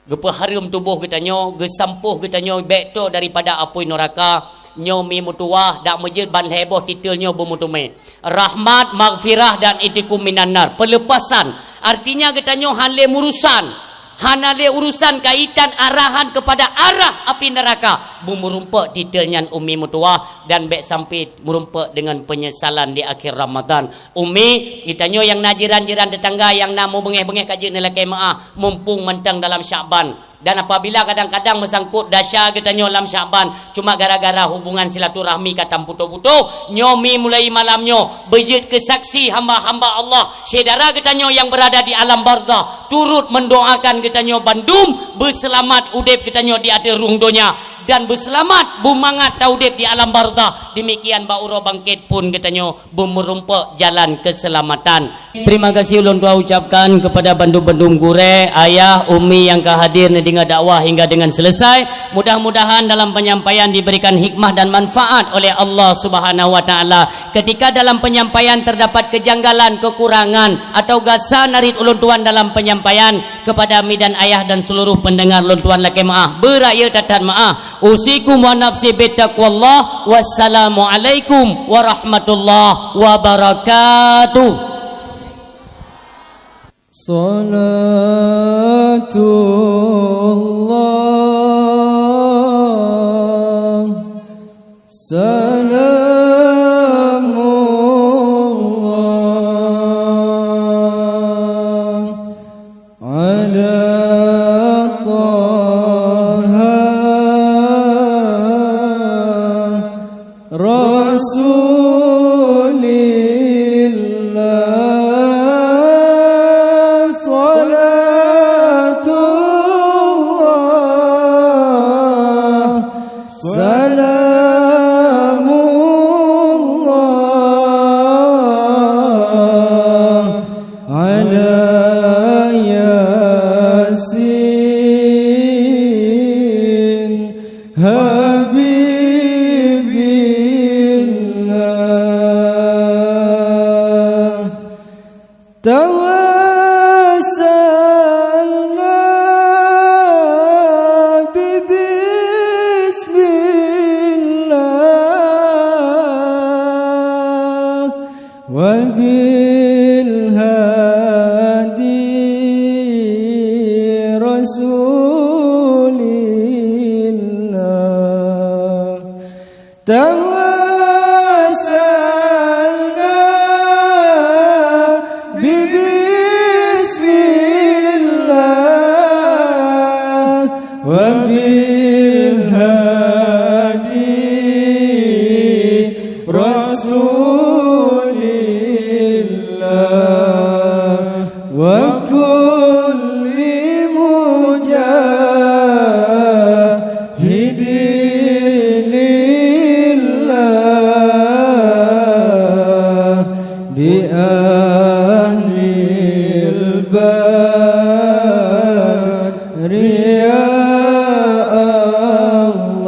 geupeuhareuem tuboh geutanyoe, geusampôh geutanyoe bèk toe daripada apui neuraka. Nyoe Mi meutuwah, dak meujeuet ban lhèe boh titel nyoe beumeuteumé. Rahmat, maghfirah, dan itqu minan nar. Pelepasan. Artinya geutanyoe han lé meurusan. Hana lé urusan kaitan arahan kepada arah api neuraka. Beumeurumpok titel nyan Umi meutuwah dan bèk sampai meurumpok dengan penyesalan di akhir Ramadan. Umi, geutanyoe nyang na jiran-jiran tetangga nyang na meubeungéh-beungéh ka jeuet neulakèe meuáh, mumpung mantong dalam Syakban. Dan apabila kadang-kadang meusangkot dasa geutanyoe lam Syakban, cuma gara-gara hubungan silaturahmi ka taputoh-putoh, nyoe Mi mulai malam nyoe beujeuet keu saksi hamba-hamba Allah, syedara geutanyoe nyang beurada di alam barzakh, turut mendoakan geutanyoe bandum beuseulamat udép geutanyoe di ateueh rhueng donya. Dan beuseulamat, beumangat taudeb di alam barzakh. Demikian bak uroe bangket pun geutanyoe beumeurumpok jalan keuseulamatan. Terima kasih ulôn tuan ucapkan kepada bandum-bandum gurée, ayah, umi nyang ka hadir neudeungoe dakwah hingga dengan selesai. Mudah-mudahan dalam penyampaian diberikan hikmah dan manfaat oleh Allah Subhanahu wa Taala. Ketika dalam penyampaian terdapat kejanggalan, kekurangan, atau gasa narit ulôn tuan dalam penyampaian, kepada mi dan ayah dan seluruh pendengar lôn tuan lakée meuáh, beurayeuk that-that meuáh. Usikum wa nafsi bitaqwallah. Wassalamualaikum warahmatullahi wabarakatuh. Salatullah, salamullah, ala Taha Rasulillah. Salatullah, salamullah, ala Yasin Habibillah. Tawassalna bi bismillah wa bil hadi Rasulillah. Tawassalna bi bismillah wa bil hadi Rasulillah. Wa kulli mujahidin lillah bi ahlil badri ya Allah,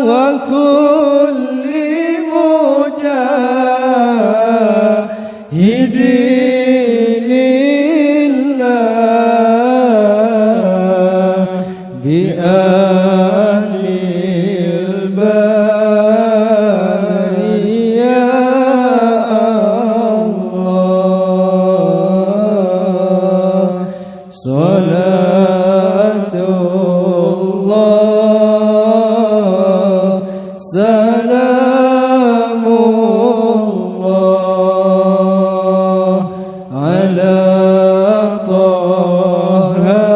wa kulli mujah hidin lillah bi ahlil badri ya Allah. Salatullah, salamullah, ala Taha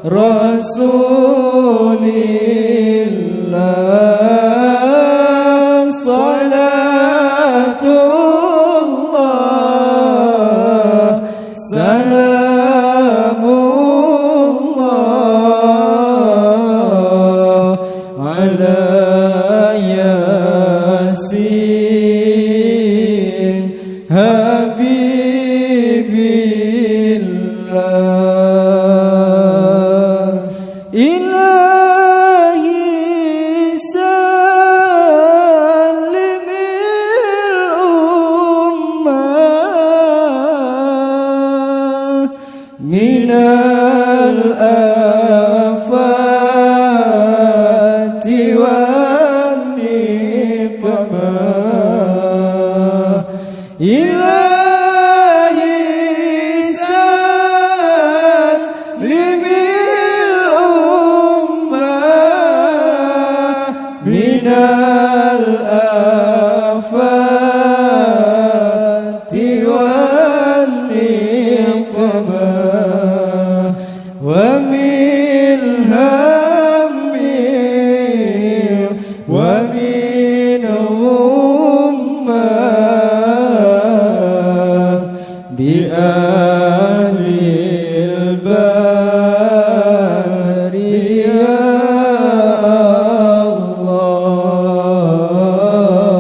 Rasulillah. Salatullah, salamullah, ala Yasin Habibillah. Ilahi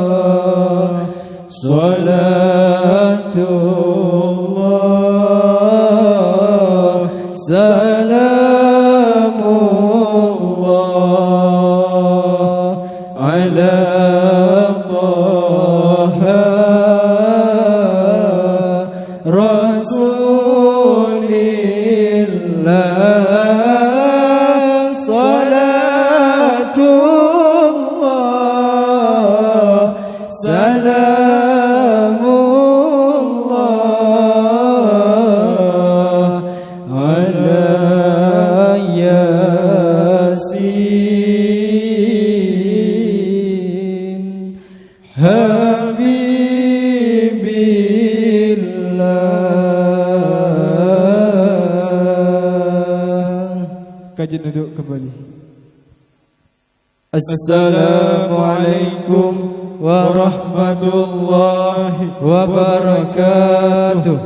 Allah, salatullah, salamullah ala Taha Rasulillah, salatullah, salamullah ala Yasin. Habibillah. Kaji duduk kembali. Assalamualaikum warahmatullahi wabarakatuh.